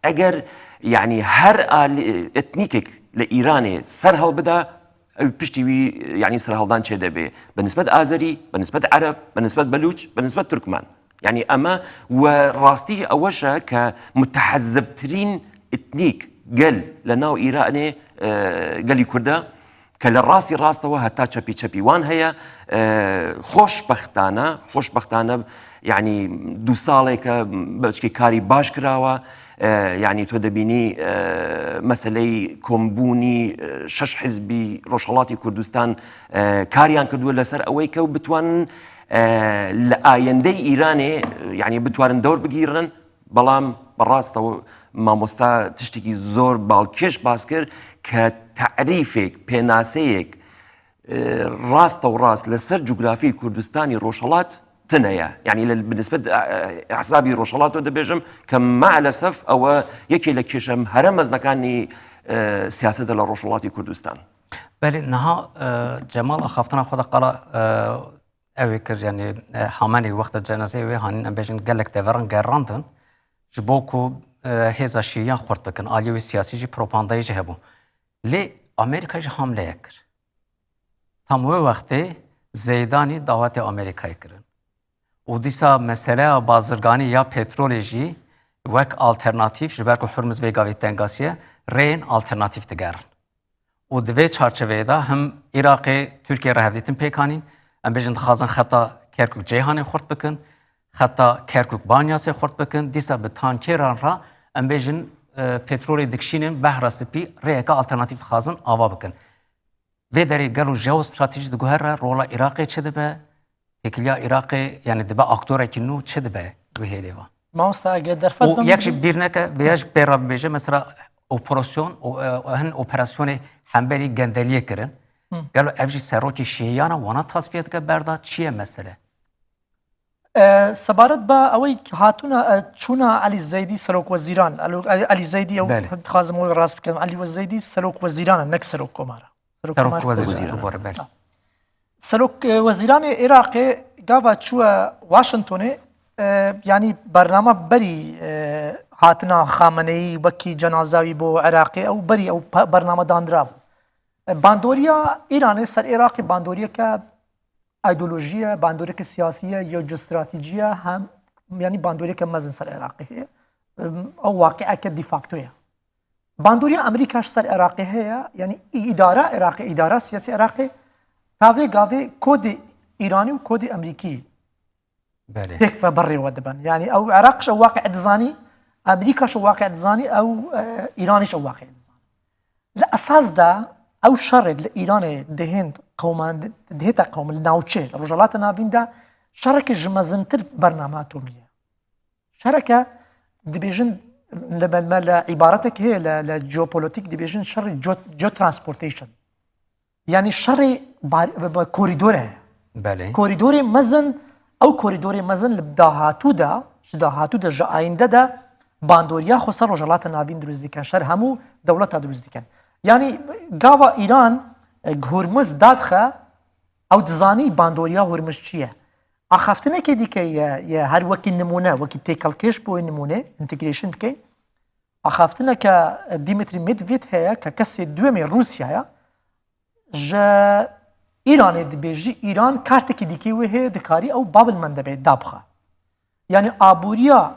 eger, yanî her alî, etnîkek li Îranê ser helbida, ew piştî wî, yanî serheldan çêdebê. Bi nisbet Azerî, bi nisbet Ereb, bi nisbet Belûç, bi nisbet Tirkmen. Yanî eme we rastî eweş e ke mutehezibtirîn etnîk gel li nav Îranê, e, gelî Kurd e. کە لە ڕاستی ڕاستەوە هەتا چەپی چەپی وان هەیە. ئە، خۆشبەختانە، خۆشبەختانە، یعنی، دوو ساڵێکە بەچکی کاری باش کراوە. ئە، یعنی، تۆ دەبینی، ئە، مەسەلەی کۆمبوونی، ئە، شەش حزبی ڕۆژهەڵاتی کوردستان، ئە، کاریان کردووە لەسەر ئەوەی کە بتوانن، ئە، لە ئایندەی ئیرانێ، یعنی، بتوانن دەور بگیرن. بەڵام بەڕاستەوە مامۆستا تشتێکی زۆر باڵکێش باس کرد کە تەعریفێک، پێناسەیەک، ئە، ڕاستە و ڕاست لەسەر جوگرافی کوردستانی ڕۆژهەڵات تنەیە. یعنی، لە بنسبەت، ئە، ئە، ئەحزابی ڕۆژهەڵاتەوە دەبێژم کە مەعلەسەف ئەوە یەکێ لە کێشە هەرە مەزنەکانی، ئە، سیاسەتە لە ڕۆژهەڵاتی کوردستان. بەێ، نها، ئە، جەماڵ ئاخافتنا خۆ دە قەڵا، ئە، ئەوێ کرد، یعنی، ئە، هەمانێک وەختە جەنازەی وێ هانین، ئەم بێژن گەلێک دەڤڕن گەڕاندن، ji bo ku، ئە، هێزا شیعیان xurt bikin، aliyê wê siyasî jî propagandayê jî hebû. Lê Amerîka jî hamleyek kir. Tam wê wextê Zeydanî dawetê Amerîkayê kirin. Û dîsa meseleya bazirganî ya petrolê jî wek alternatîf, ji ber ku Hurmuz vê gavê tengasiye, rêyên alternatîf digerin. Û di vê çarçeveyê de him Iraqê Tirkiye re hevdîtin pêk anîn, em bêjin dixwazin xeta Kerkûk Ceyhanê xurt bikin, xeta Kerkûk Banyasê xurt bikin, dîsa bi tankêran re em bêjin, e, petrolê dikişînin Behra Spî rêyeke alternatîf dixwazin ava bikin. Vê derê gelo jeostratejî diguhere rola Iraqê çi dibe? Têkiliya Iraqê, yani dibe aktorekî nû çi dibe wê hêlê ve? Mamosta, eger derfet Û bim yek jî bîr neke, vêya jî pê re bibêje, mesela operasyon, o, e, hin operasyonê hemberî gendeliyê kirin. Hı. Gelo ev jî serokê şiîyana wana tasfiye dike berda, çi ye mesele? E, sebaret ba ewey hatûna, e, çûna Elî Zeydî serok wezîran. Elo-, Elî Zeydî ew Belê. dixwazim wê rast bikim. Elî Zeydî serok wezîran e, nek serok komara. Serok Serok komar wezîran. Wezîran. Bore, belê. Serok, e, wezîranê Iraqê gava çûye Washingtonê, e, yanî bernama berî, e, hatina Xameneî wekî cenaza wî bo Iraqê ew berî ew pe-, bernama dandira bû. E, bandoriya Îranê ser Iraqê bandoriyeke îdeolojî ye, bandoriyeke siyasî ye, jeostratejî ye, hem, yanî bandoriyeke mezin ser Iraqê heye. Em, ew waqieke de facto ye. Bandoriya Amerîka ji ser Iraqê heye, yanî î-, îdara Iraqê, îdara siyasî Iraqê, ta vê gavê kodê Îranî û kodê Amerîkî Belê. pêk ve birêve dibin. Yanî ew Iraq ji waqê dizanî, Amerîka ji waqê dizanî, ew, e, Îranî ji waqê dizanî. Li esas de ew şerê li Îranê dihên qewman, dihête qewm li navçê, li Rojhilata Navîn de şereke ji mezintir bernama atomî ye. Şereke dibêjin li me, me li îbaretek heye li, li jeopolitîk dibêjin şerê geo-, geotransportation. Yanî şerê bar-, bi, bi korîdor e. Belê. Korîdorê mezin, ew korîdorê mezin li dahatû de, ji dahatû de, ji ayînde de bandoriya xwe ser Rojhilata Navîn dirust dikin, ser hemû dewleta dirust dikin. Yanî gava Îran, e, Hurmuz dadixe, ew dizanî bandoriya Hurmuz çi ye. Axaftinekê dîke ye, ye her wekî nimûne, wekî têkelkêş bo wê nimûne, integration bikeyn. Axaftineke Dmitry Medvedev heye ke kesê duyemê Rûsyaya ji Îranê dibêjî, Îran kartekî dîkê wê heye, dikarî ew Bab el Mendebê dabixe. Yanî aboriya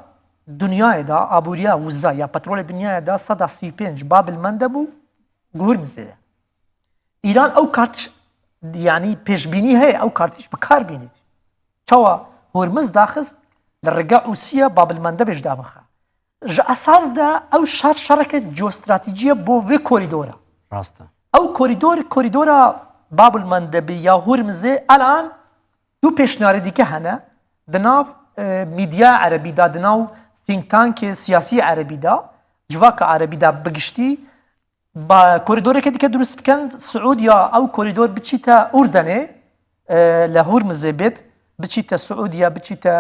dinyayê de, aboriya wiza ya petrolê dinyayê de seda sî û pênc Bab el Mendeb û Hurmizê ye. Îran ew kart, yanî pêşbînî heye, ew kartî jî bi kar bînît. Çawa Hurmiz daxist, li rige Ûsiye Bab el Mendebê jî dabixe. Ji esas de ew şer şereke jeostratejî ye bo vê korîdora. Rast e. Ew korîdor, korîdora Bab el Mendebê ya Hurmizê elan du pêşniyarê dîke hene. Di nav, e, medya erebî de, di nav think tankê siyasî erebî de, civaka erebî de bi giştî, ba, korîdoreke dîke dirust bikin, Siûdiya ew korîdor biçîte Urdenê, e, li Hurmizê bêt, biçîte Siûdiye, biçîte,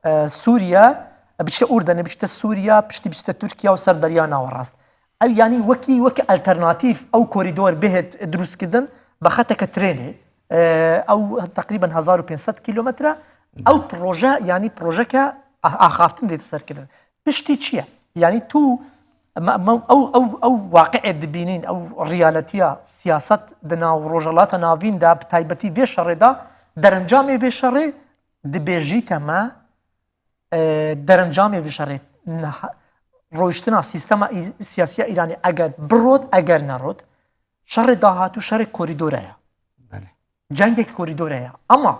e, Sûriye, biçîte Urdenê, biçîte Sûriye, piştî biçîte Tirkiye û ser Derya Nawerast. Ew, yanî wekî, wekî alternatîf ew korîdor bihêt dirustkirin, bi xeteke trênê, e, ew teqrîben hezar û pênc sed kîlometre, ew proje, yanî projeke a-, axaftin dête serkirin. Piştî çi ye? Yanî tu, me, me, ew, ew, ew waqiê dibînîn, ew realetiya siyaset di nav Rojhilata Navîn de, bi taybetî vê şerê de, derencamê vê şerê dibêjîte me, e, derencamê vê şerê niha-, rojtina sîstema î-, siyasiya Îranê eger birot, eger nerot, Şerê dahatû şerê korîdore ye. Belê. Cengek korîdore ye. Ama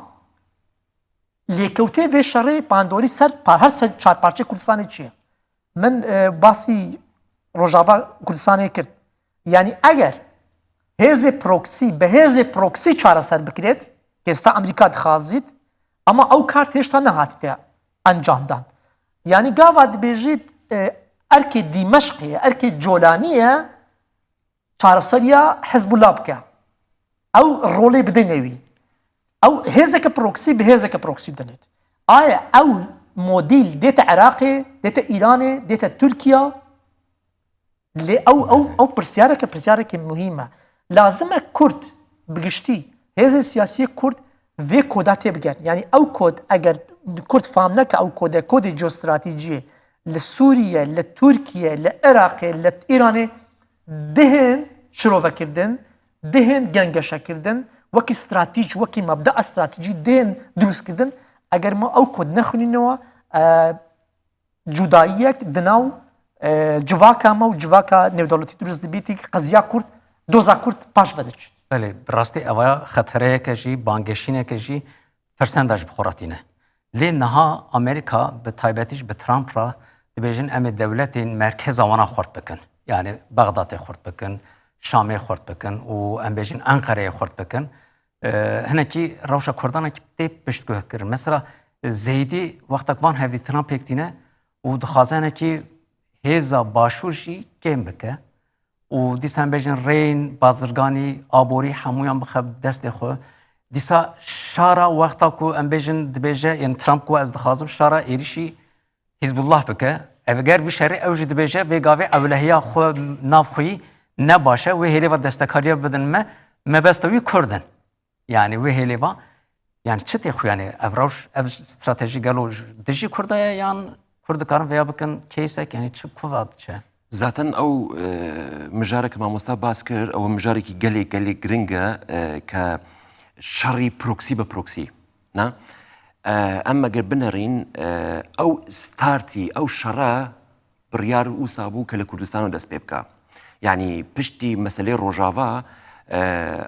lêkewtê vê şerê bandorî ser par-, her ser çar parçeyê Kurdistanê çi ye? Min e, basî Rojava Kurdistanê kir. Yanî eger hêzê proxy, bi hêzê proxy çareser bikirêt, kêsta Amerîka dixwazît, ama ew kar hêşta nehatîte encamdan. Yanî gava dibêjît e, erkê Dîmeşqê ye, erkê Colanî ye, çareseriya Hizbullah bike. Ew rolê bidine wî. Ew hêzeke proxy bi hêzeke proxy dinêt. Aye ew modîl dête Iraqê, dête Îranê, dête Tirkiya. Lê ew, ew, ew pirsyareke, pirsyareke muhîm e. Lazim e Kurd bi giştî, hêzên siyasiyê Kurd vê koda tê bigerin. Yanî ew kod, eger Kurd fam neke ew kode, kodê ciyostratejiyê li Sûriye, li Tirkiye, li Iraqê, li Îranê dihên şirovekirdin, dihên gengeşekirdin, wekî stratej, wekî mebdea stratejî dihên dirûstkirdin. Eger me ew kod nexwînînewa, e, cudayiyek di nav e, civaka me û civaka nêwdewletî dirûst dibîtî, qeziya Kurd, doza Kurd paş ve diçin. Belê, bi rastî ev xetereyeke jî, bangêşîneke jî tirsenda ji bi xwe re tîne. Lê niha Amerîka, bi taybetî jî bi Trump re dibêjin, em ê dewletên merkeza wana xurt bikin. Yanî Bexdadê xurt bikin, Şamê xurt bikin û em bêjin Enqereyê xurt bikin. E, hinekî rewşa Kurdanekî tê piştguh kirin. Mesela Zeydî wextek van hevdîtina pêk tîne û dixwaze hinekî hêza başûr jî kêm bike û dîsa em bêjin rêyên bazirganî, aborî hemûyan bixe destê xwe. Dîsa şara wexta ku em bêjin dibêje, yên Trump ku ez dixwazim şara êrîşî Hizbullah bike. Ev ger vî şerê ew jî dibêje, vê gavê ewlehiya xwe nav xweyî ne baş e, wê hêlê ve destekariya bidin me, mebesta wî Kurd in. Yanî wê hêlê ve, yanî çi tê xuyanê? Ev rewş, ev stratejî gelo ji dijî Kurda ye yan Kurd dikarin vêya bikin case-ek, yanî çi kuva diçe? Zaten ew e, mijareke mamosta bas kir, ew mijarekî gelê gelê giring e, e, ke şerî proxy bi proxy. Na? E, em eger binerîn, e, ew startî, ew şere biryar wisa bû ke li Kurdistan dest pê bike. Yanî piştî meselê Rojava, e,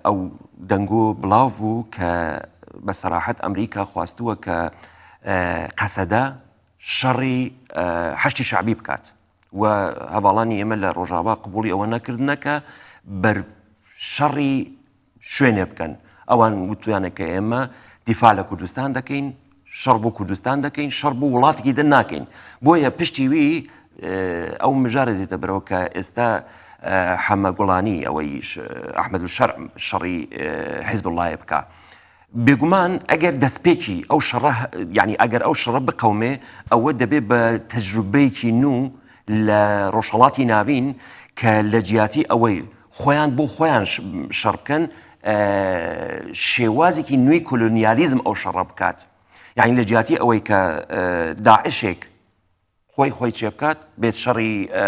ew dengo bilav bû ke bi serahet Amerîka xwastiwe ke, e, qesede şerî, e, Heşdî Şe'bî bikat. We hevalanî ême li Rojava qibûlî ewe nekirine ke ber şerî şwênê bikin. Ewan wituyane ke ême dîfa li Kurdistan dekeyn, şer bo Kurdistan dekeyn, şer bo welatekî din nakeyn. Boye piştî wî, e, ew mijare dête biro ke êsta, e, Heme Gulanî, ew Ehmed Şer şerî, e, Hizbullahê bike. Bêguman eger destpêkî ew şere, yanî eger ew şere biqewmê, ew dibê bi tecrubeyekî nû li Rojhelatî Navîn ke li ciyatî ewê xweyan bo xweyan şer bikin, e, şêwazekî nû kolonyalîzm ew şere bikat. Yanî li ciyatî ewê ke, e, DAIŞ'êk xwey xwey çêbikat, bêt şerî, e,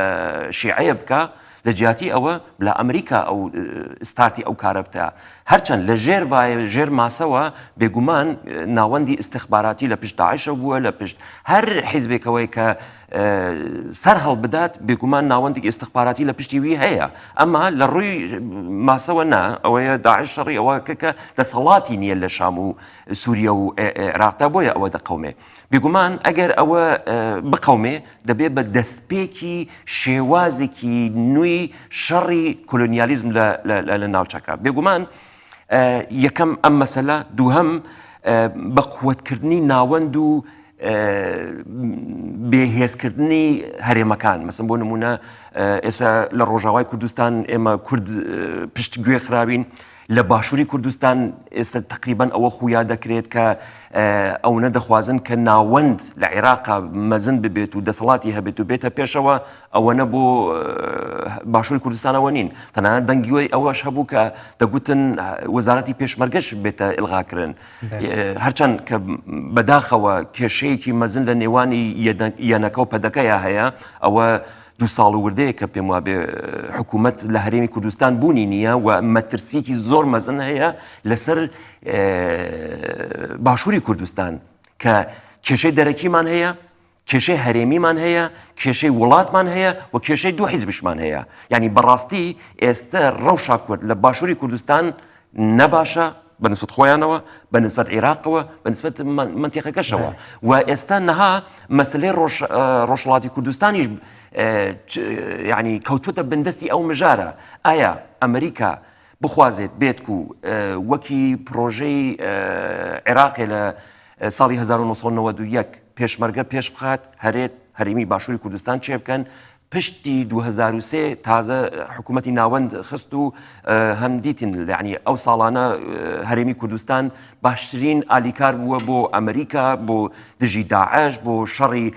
şîeyê bike, li ciyatî ewe bila Amerîka ew, e, startî ew kare bite. Herçend li jêr vayê, jêr masewe, bêguman, e, nawendî istixbaratî li pişt DAIŞ'e bûye, li pişt her hizbêk ewe ke, e, ser helbidat, bêguman nawendî istixbaratî li piştî wî heye. Ema li rûy masewe ne, ewe ye DAIŞ şerî ewe ke, ke deselatî niye li Şam û Sûriye û, e, e, Iraq de, boye ewe diqewmê. Bêguman eger ewe, e, biqewmê, dibê bi destpêkî şêwazekî nû şerî kolonyalîzm li, li, li, li navçeka. Bêguman, e, yekem em mesela, dûhem, e, bi quwetkirdinî nawend û, e, bêhêzkirdinî herêmekan. Mesela bo nimûne, e, êse li Rojavayê Kurdistan ême Kurd, e, pişt guê xirabîn. Li Başûrî Kurdistan êse teqrîben ewe xuya dekirêt ke, e, ew nedixwazin ke nawend li Iraqa mezin bibêt û deselatî hebêt û bête pêşewe, ewe ne bo, e, Başûrî Kurdistan ewe nîn. Tenane dengî wê ewe ji hebû ke te gotin, e, Wezaretî Pêşmerge jî bête ilga kirin. Belê. E, herçend ke bedaxewe kêşeyekî mezin li nêwanî Y D, Y N K û P D K ya heye, ewe du sal û wirdeyeke pêm wabê, e, hikûmet li Herêmî Kurdistan bûnî niye we metirsiyekî zor mezin heye li ser, e, Başûrî Kurdistan ke kêşeyê derekîman heye, کێشەی هەرێمیمان هەیە، کێشەی وڵاتمان هەیە و کێشەی دوو حیزبیشمان هەیە. یعنی بەڕاستی ئێستا ڕەوشا کورد لە باشووری کوردستان نەباشە بە نسبەت خۆیانەوە، بە نسبەت عێراقەوە، بە نسبەت من-، منتیقەکەشەوە. بەڵێ. و ئێستا نەها مەسلەی ڕۆژ-، ئە، ڕۆژهەڵاتی کوردستانیش، ئە، چ-، یعنی کەوتوتە بندەستی ئەو مژارە. ئایا ئەمریکا بخوازێت بێت و، ئە، وەکی پرۆژەی، ئە، عێراقێ لە، ئە، ساڵی هەزار و نۆ سەد و نەوەد و یەک پێشمەرگە پێش بخات، هەرێت هەرێمی باشووری کوردستان چێ بکەن، پشتی دوو هەزار و سێ تازە حکوومەتی ناوەند خست و، ئە، هەم دیتین، یعنی ئەو ساڵانە، ئە، هەرێمی کوردستان باشترین ئالیکار بووە بۆ ئەمریکا، بۆ دژی داعش، بۆ شەڕی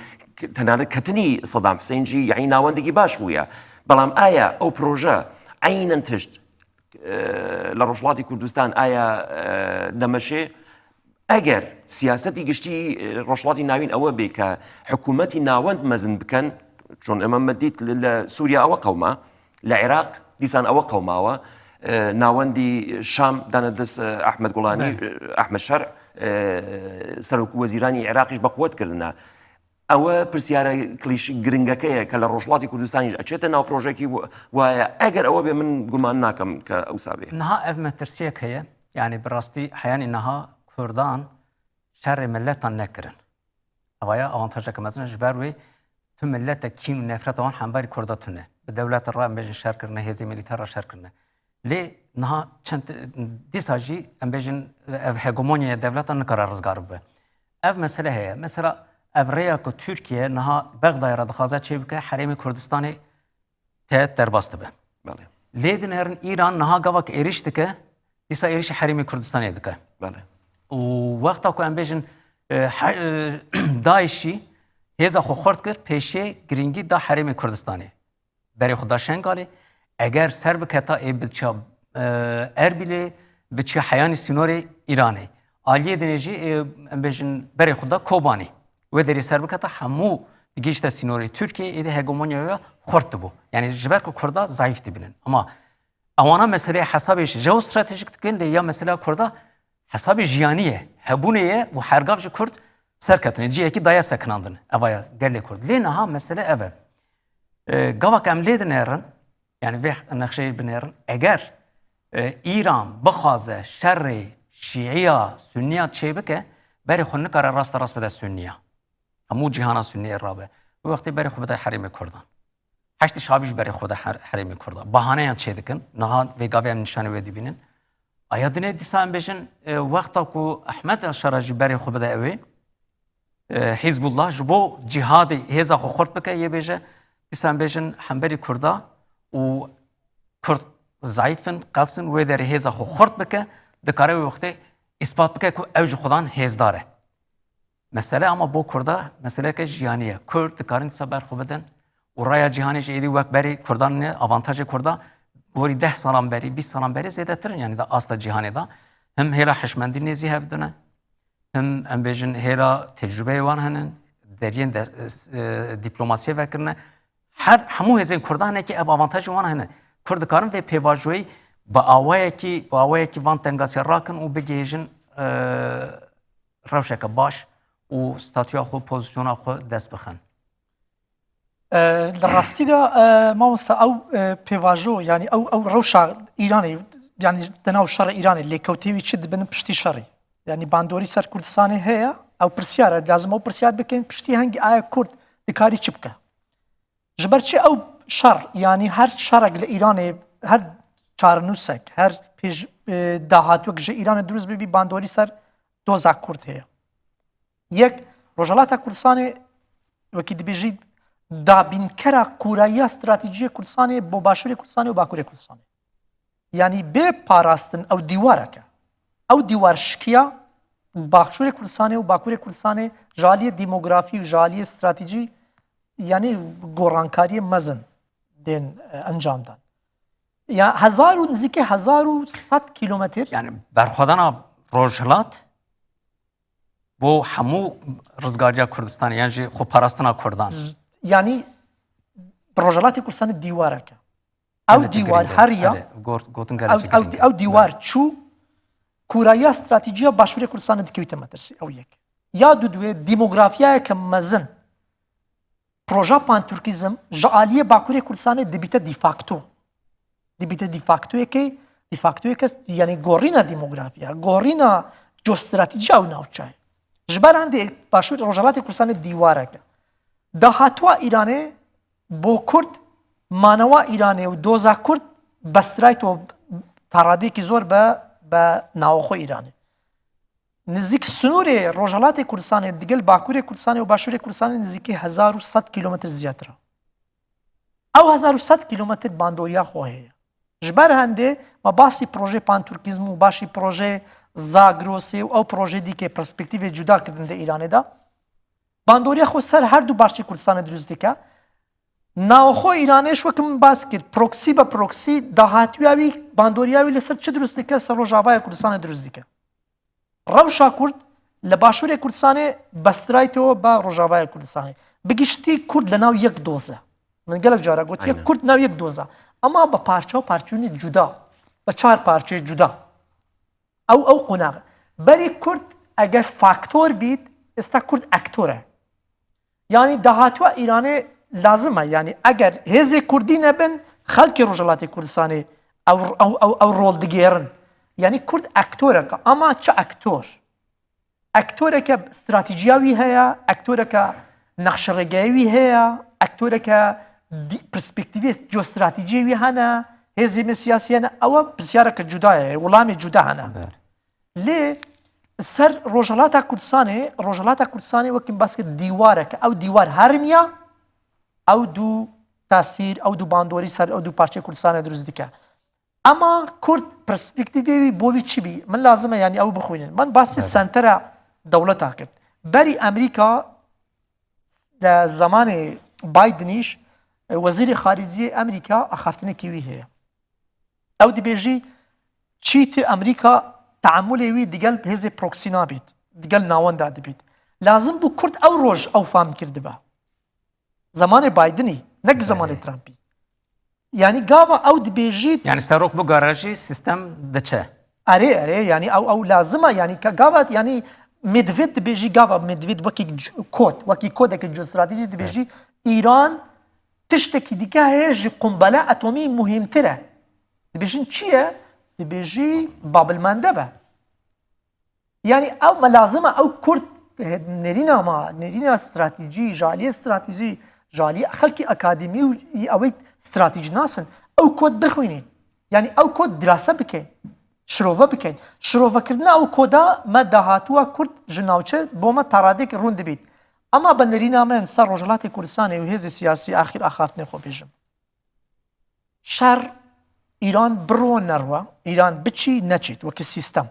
تەنانەت کەتنی سەدام حسێنجی، یعنی ناوەندێکی باش بووە. بەڵام ئایا ئەو پرۆژە عینەن تشت، ئە، لە ڕۆژهەڵاتی کوردستان ئایا، ئە، دەمەشێ؟ ئەگەر سیاسەتی گشتی، ئە، ڕۆژهەڵاتی ناوین ئەوە بێ کە حکوومەتی ناوەند مەزن بکەن، چۆن ئێمە مەدیت لە، لە سووریا ئەوە قەوما، لە عێراق دیسان ئەوە قەوماوە، ئە، ناوەندی شام دانە دەست، ئە، ئەحمەد گوڵانی، بەڵێ. ئە، ئەحمەد شەرع، ئە، سەرۆک وەزیرانی عێراقیش بە قوت کردنە. ئەوە پرسیارە کلیش گرنگەکەیە کە لە ڕۆژهەڵاتی کوردستانیش ئەچێتە ناو پرۆژێکی و-، وایە. ئەگەر ئەوە بێ، من گومان ناکەم کە ئەوسا بێ. Niha ev metirsiyek heye. Yani bi rastî heyanî niha Kurdan şerê miletan nekirin. Evaya avantajeke mezin e, ji ber wê tu miletek kîn û nefreta wan hemberî Kurda tune. Bi dewleta re em bêjin şer kirine, hêzê milîter re şer kirine. Lê niha çend dîsa jî em bêjin ev hegemonyaya dewleta nikare rizgar bibe. Ev mesele heye. Mesela ev rêya ku Tirkiye niha Bexdayê re dixwaze çê bike, herêmê Kurdistanê tehet derbas dibe. Belê. Lê dinêrin Îran niha gava ku êrîş dike, dîsa êrîşî herêmê Kurdistanê dike. Belê. Û wexta ku em bêjin, e, he-, e, DAIŞî hêza xwe xurt kir, pêşiyê girîngî da herêmê Kurdistanê. Berê xwe da Şengalê, eger ser biketa ê biçiya, e, Erbîlê, biçiya heyanî sînorê Îranê. Aliyê dinê jî, e, em bêjin berê xwe da Kobanê. Wê derê ser biketa hemû digihîşte sînorê Tirkiyê, êdî hegemonya wê ya xurt dibû. Yani ji ber ku Kurda zayîf dibînin. Ama ewana meseleyê hesabê ji jeostratejîk dikin, lê ya mesela Kurda hesabê jiyanî ye, hebûnê ye û her gav ji Kurd serketine, cihekî daye sekinandin. Eva ya gelê Kurd. Lê niha mesele ev e. E, gava ku em lê dinêrin, yani vê nexşeyê binêrin, eger, e, Îran bixwaze şerê şîiya, sunniya çê bike, berê xwe nikare raste rast bide sunniya. Hemû cîhana sunniyê rabe. Wê wextê berê xwe bide herêmê Kurdan. Heştê Şabî jî berê xwe bide her-, herêmê Kurdan. Bahaneyan çê dikin. Niha vê gavê em nîşanê wê dibînin. Aya dinê dîsa em bêjin, e, wexta ku Ehmed el-Şara jî berê xwe bide ewê, e, Hizbullah ji bo cîhadê hêza xwe xurt bike, yê bêje, dîsa em bêjin hemberî Kurda û Kurd zayîf in, qels in, wê derê hêza xwe xurt bike, dikare wê wextê îspat bike ku ew ji Xudan hêzdar e. Mesele ama bo Kurda meseleyeke jiyanî ye. Kurd dikarin dîsa ber xwe bidin û raya cîhanê jî êdî wek berî Kurdan ne, avantajê Kurda gorî deh salan berî, bîst salan berî zêdetir in, yanî di asta cîhanê de. Him hêla hişmendî nêzî hev dine, him em bêjin hêla tecrûbeyê wan hene, deriyên de, e, dîplomasiyê vekirine. Her, hemû hêzên Kurdan hene ki ev avantajê wan hene. Kurd dikarin vê pêvajoyî bi awayekî, bi awayekî van tengasiya rakin û bigihêjin, e, rewşeke baş û statûya xwe, pozîsyona xwe dest bixin. E, li rastî de, e, mamosta, ew, e, pêvajo, yani ew, ew rewşa Îranê, yani di nav şerê Îranê lêkewtê wî çi dibin piştî şerê? Yani bandorî ser Kurdistanê heye, ew pirsiyar e, lazim ew pirsiyar bikin, piştî hengî aya Kurd dikarî çi bike? Ji ber çi ew şer, yani her şerek li Îranê, her çarenûsek, her pêş, e, dahatwek ji Îranê dirust bibî, bandorî ser doza Kurd heye. Yek, Rojhilata Kurdistanê, wekî dibêjî, dabînkera kûrayiya stratejiyê Kurdistanê bo Başûrê Kurdistanê û Bakurê Kurdistanê. Yanî bê parastin ew dîwarek e. Ew dîwar şikiya Başûrê Kurdistanê û Bakurê Kurdistanê ji aliyê demografî û ji aliyê stratejî, yanî gorankariyê mezin tên, e, encam dan. Ya hezar û nizîkî hezar û sed kîlometr. Yani berxwedana Rojhilat bo hemû rizgariya Kurdistanê, yan jî xweparastina Kurdan. Z-, yanî Rojhilatê Kurdistanê dîwarek e. Ew Gelekî dîwar giring e. Her ya, Erê, got-, gotin ew, gelekî ew, giring e. Ew dîwar Belê. Çû, kûrayiya stratejiya Başûrê Kurdistanê dikewîte metirsî, ew yek. Ya dudwê demografiyayeke mezin Proja panturkîzm ji aliyê Bakurê Kurdistanê dibîte de facto. Dibîte de factoyekê, de factoyeke, yanî gorîna demografiya, gorîna geostratejîya ew navçeyê. Ji ber hindê Başûr Rojhelatê Kurdistanê dîwareke. Dahatuwa Îranê bo Kurd, manewa Îranê û doza Kurd bestirayto taradêkî zor be, be naoxo Îranê. Nizîk sinûrê Rojhelatê Kurdistanê digel Bakurê Kurdistanê û Başûrê Kurdistanê nizîkî hezar û sed kîlometr ziyadtir e. Ew hezar û sed kîlometr bandoriya xwe heye. Ji ber hindê me basî projê panturkîzm û basî projê Zagrosê û ew projê dîkê perspektîvê cuda kirin di Îranê de. Bandoriya xwe ser her du parçeyê Kurdistanê dirust dike. Naoxo Îranê ji wek min bas kir, proxy be proxy, dahatiya wî, bandoriya wî li ser çi dirust dike, ser Rojavaya Kurdistanê dirust dike. Rewşa Kurd li Başûrê Kurdistanê bestirayî tê be Rojavaya Kurdistanê. Bi giştî Kurd li nav yek doz e. Min gelek cara gotiye, Aynen. Kurd nav yek doz e. Ama bi parça û parçûnî cuda. Bi çar parçeyê cuda. Ew, ew qonax. Berî Kurd eger faktor bît, êsta Kurd ektor e. Yanî dahatuwa Îranê lazim e. Yanî eger hêzê Kurdî nebin, xelkê Rojhelatê Kurdistanê ew, ew, ew, ew rol digêrin. Yanî Kurd ektorek e. Ama çi ektor? Ektoreke stratejiya wî heye, ektoreke nexşeregeya wî heye, ektoreke di-, perspektîvê geostratejiyê wî hene, hêzê me siyasî hene. Ew e pirsyareke cuda ye, welamê cuda hene. Ber. Lê ser Rojhelata Kurdistanê, Rojhelata Kurdistanê wekî min bas kir dîwarek e. Ew dîwar herimiya, ew du tesîr, ew du bandorî ser ew du parçeyê Kurdistanê dirust dike. Ema Kurd perspektîvê wî bo wî çi bî? Min lazim e, yanî ew bixwînin. Min basî Belê. sentera dewleta kir. Berî Amerîka di zemanê Bidenîş, e, wezîrê xariciyê Amerîka axaftinekî wî heye. Ew dibêjî, çîtir Amerîka teamulê wî digel hêzê proxy nabît, digel nawenda dibît. Lazim bû Kurd ew roj ew fam kirdibe. Zemanê Bidenî, ne ki zemanê Belê. Trumpî. Yanî gava ew dibêjî Yani serok bigere jî sistem diçe. Erê, erê, yanî ew, ew lazim e, yanî ka-, gava, yanî Medved dibêjî, gava Medved wekî c-, kod, wekî kodeke geostratejî dibêjî, Îran tiştekî dike heye ji qumbele atomî muhîmtir e. Dibêjin çi ye? Dibêjî Babilmendeb e. Yanî ew me lazim e, ew Kurd, eh, nêrîna me, nêrîna stratejî, ji aliyê stratejî, ji aliyê xelkê akademî û ew ê stratejî nasin, ew kod bixwînin. Yanî ew kod dirase bikin, şirove bikin. Şirovekirina ew koda me dahatuwa Kurd ji navçe bo me taradêk rûn dibît. Ema bi nêrîna me ser Rojhilatê Kurdistanê û hêzê siyasî axir axaftinê xwe bêjim. Şer Îran biro nerwa, Îran biçî neçît wekî sîstem.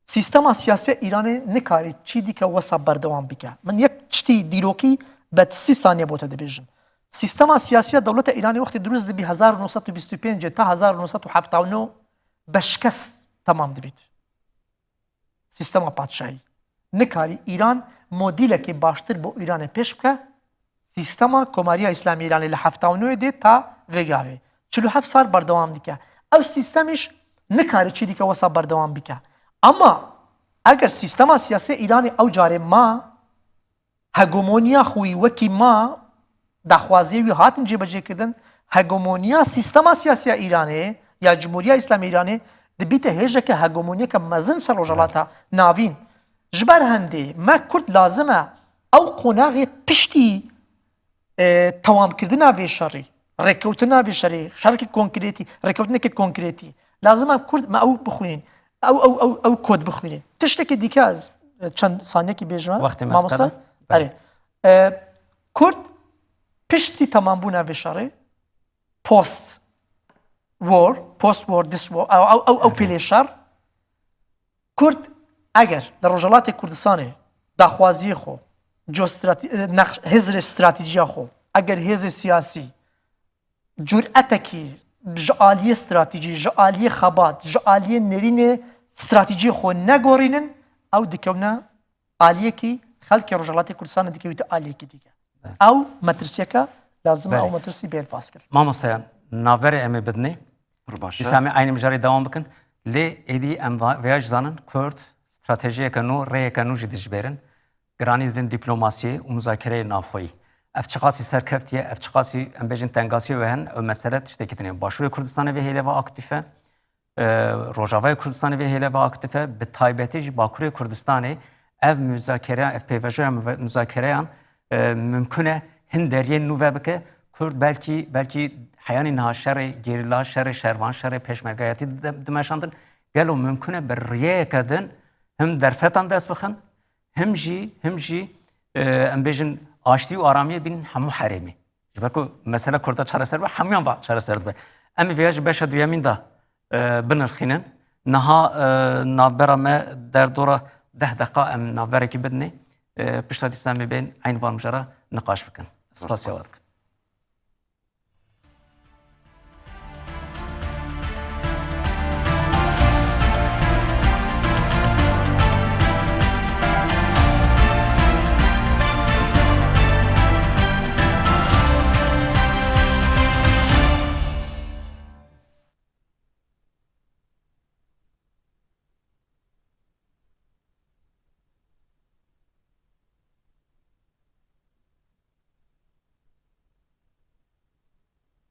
Sîstema siyasiya Îranê nikarî çî dîke wesa berdewam bike. Min yek tiştî dîrokî be sî saniye bo te dibêjim. Sîstema siyasiya dewleta Îranê wextê dirust dibî hezar û neh sed û bîst û pêncê ta hezar û neh sed û hevta û neh be şikest temam dibît. Sîstema padşahî. Nikarî Îran modîlekê baştir bo Îranê pêş bike. Sîstema Komariya Îslamî Îranê li hefta û nehê de ta vê gavê çil û heft sal berdewam dike. Ew sîstemîş nikarî çi dike wesa berdewam bike. Ama eger sîstema siyasî Îranê ew carê ma, hegemoniya xwe yî wekî ma, daxwaziyê wî hatin cêbecêkirin, hegemoniya sîstema siyasî ya Îranê ya Cumhuriya Îslamî Îranê dibîte hêjeke hegemoniyeke mezin ser Rojhilata Navîn. Ji ber hindê me Kurd lazim e ew qonaxê piştî, e, tewamkirina vê şerî, rêkewtina vê şerî, şerekî konkretî, rêkewtineke konkretî. Lazim e Kurd me ew bixwînin. Ew, ew, ew, ew kod bixwînin. Tiştekî dîke ez, e, çend saniyekî bêjime. Wextê me mamoste. Dikeve. Erê. E, Kurd piştî temambûna vê şerê, post war, post war, this war, ew, ew, ew, ew Erê. pêlê şer, Kurd eger li Rojhilatê Kurdistanê daxwaziyê xwe, geostrate-, e, nex-, hêzirê stratejiya xwe, eger hêzê siyasî cur'etekî ji aliyê stratejî, ji aliyê xebat, ji aliyê nêrînê stratejiyê xwe negorînin, ew dikewne aliyekî, xelkê Rojhilatê Kurdistanê dikewîte aliyekî dîke. Evet. Ew metirsiyeke lazim e, Belê. ew metirsî bê baskir. Mamoste, navberê em ê bidinê. Pir baş e. Dîsa em ê eynî mijarê dewam bikin. Lê êdî em va-, vêya jî zanin, Kurd stratejiyeke nû, rêyeke nû jî dijbêrin. giranî din dîplomasiyê û muzakereyê navxweyî. Ev çiqasî serkeftiye, ev çiqasî, em bêjin, tengasiyê we hene, ew mesele tiştekî din e. Başûrê Kurdistanê vê hêlê ve aktîf e, e, Rojavayê Kurdistanê vê hêlê ve aktîf e, bi taybetî jî Bakurê Kurdistanê ev muzakere, ev pêvajoya muve-, muzakereyan, e, mimkun e hin deriyên nû vebike. Kurd belkî, belkî heyanî niha şerê gerîla, şerê şervan, şerê pêşmergayetî dide-, dimeşandin. Gelo mimkun e bi riyeyeke din him derfetan dest bixin, him jî, him jî, e, em bêjin, aştî û aramiyê bînin hemû herêmê. Ji ber ku mesele Kurda çareser be, hemûyan va çareser dibe. Em ê vêya ji beşa duyemîn de, e, binirxînin. Niha, e, navbera me derdora deh deqa em navberekî bidinê. E, pişta dîsa em ê bên eyn van mijara niqaş bikin. Spasiya we dikim.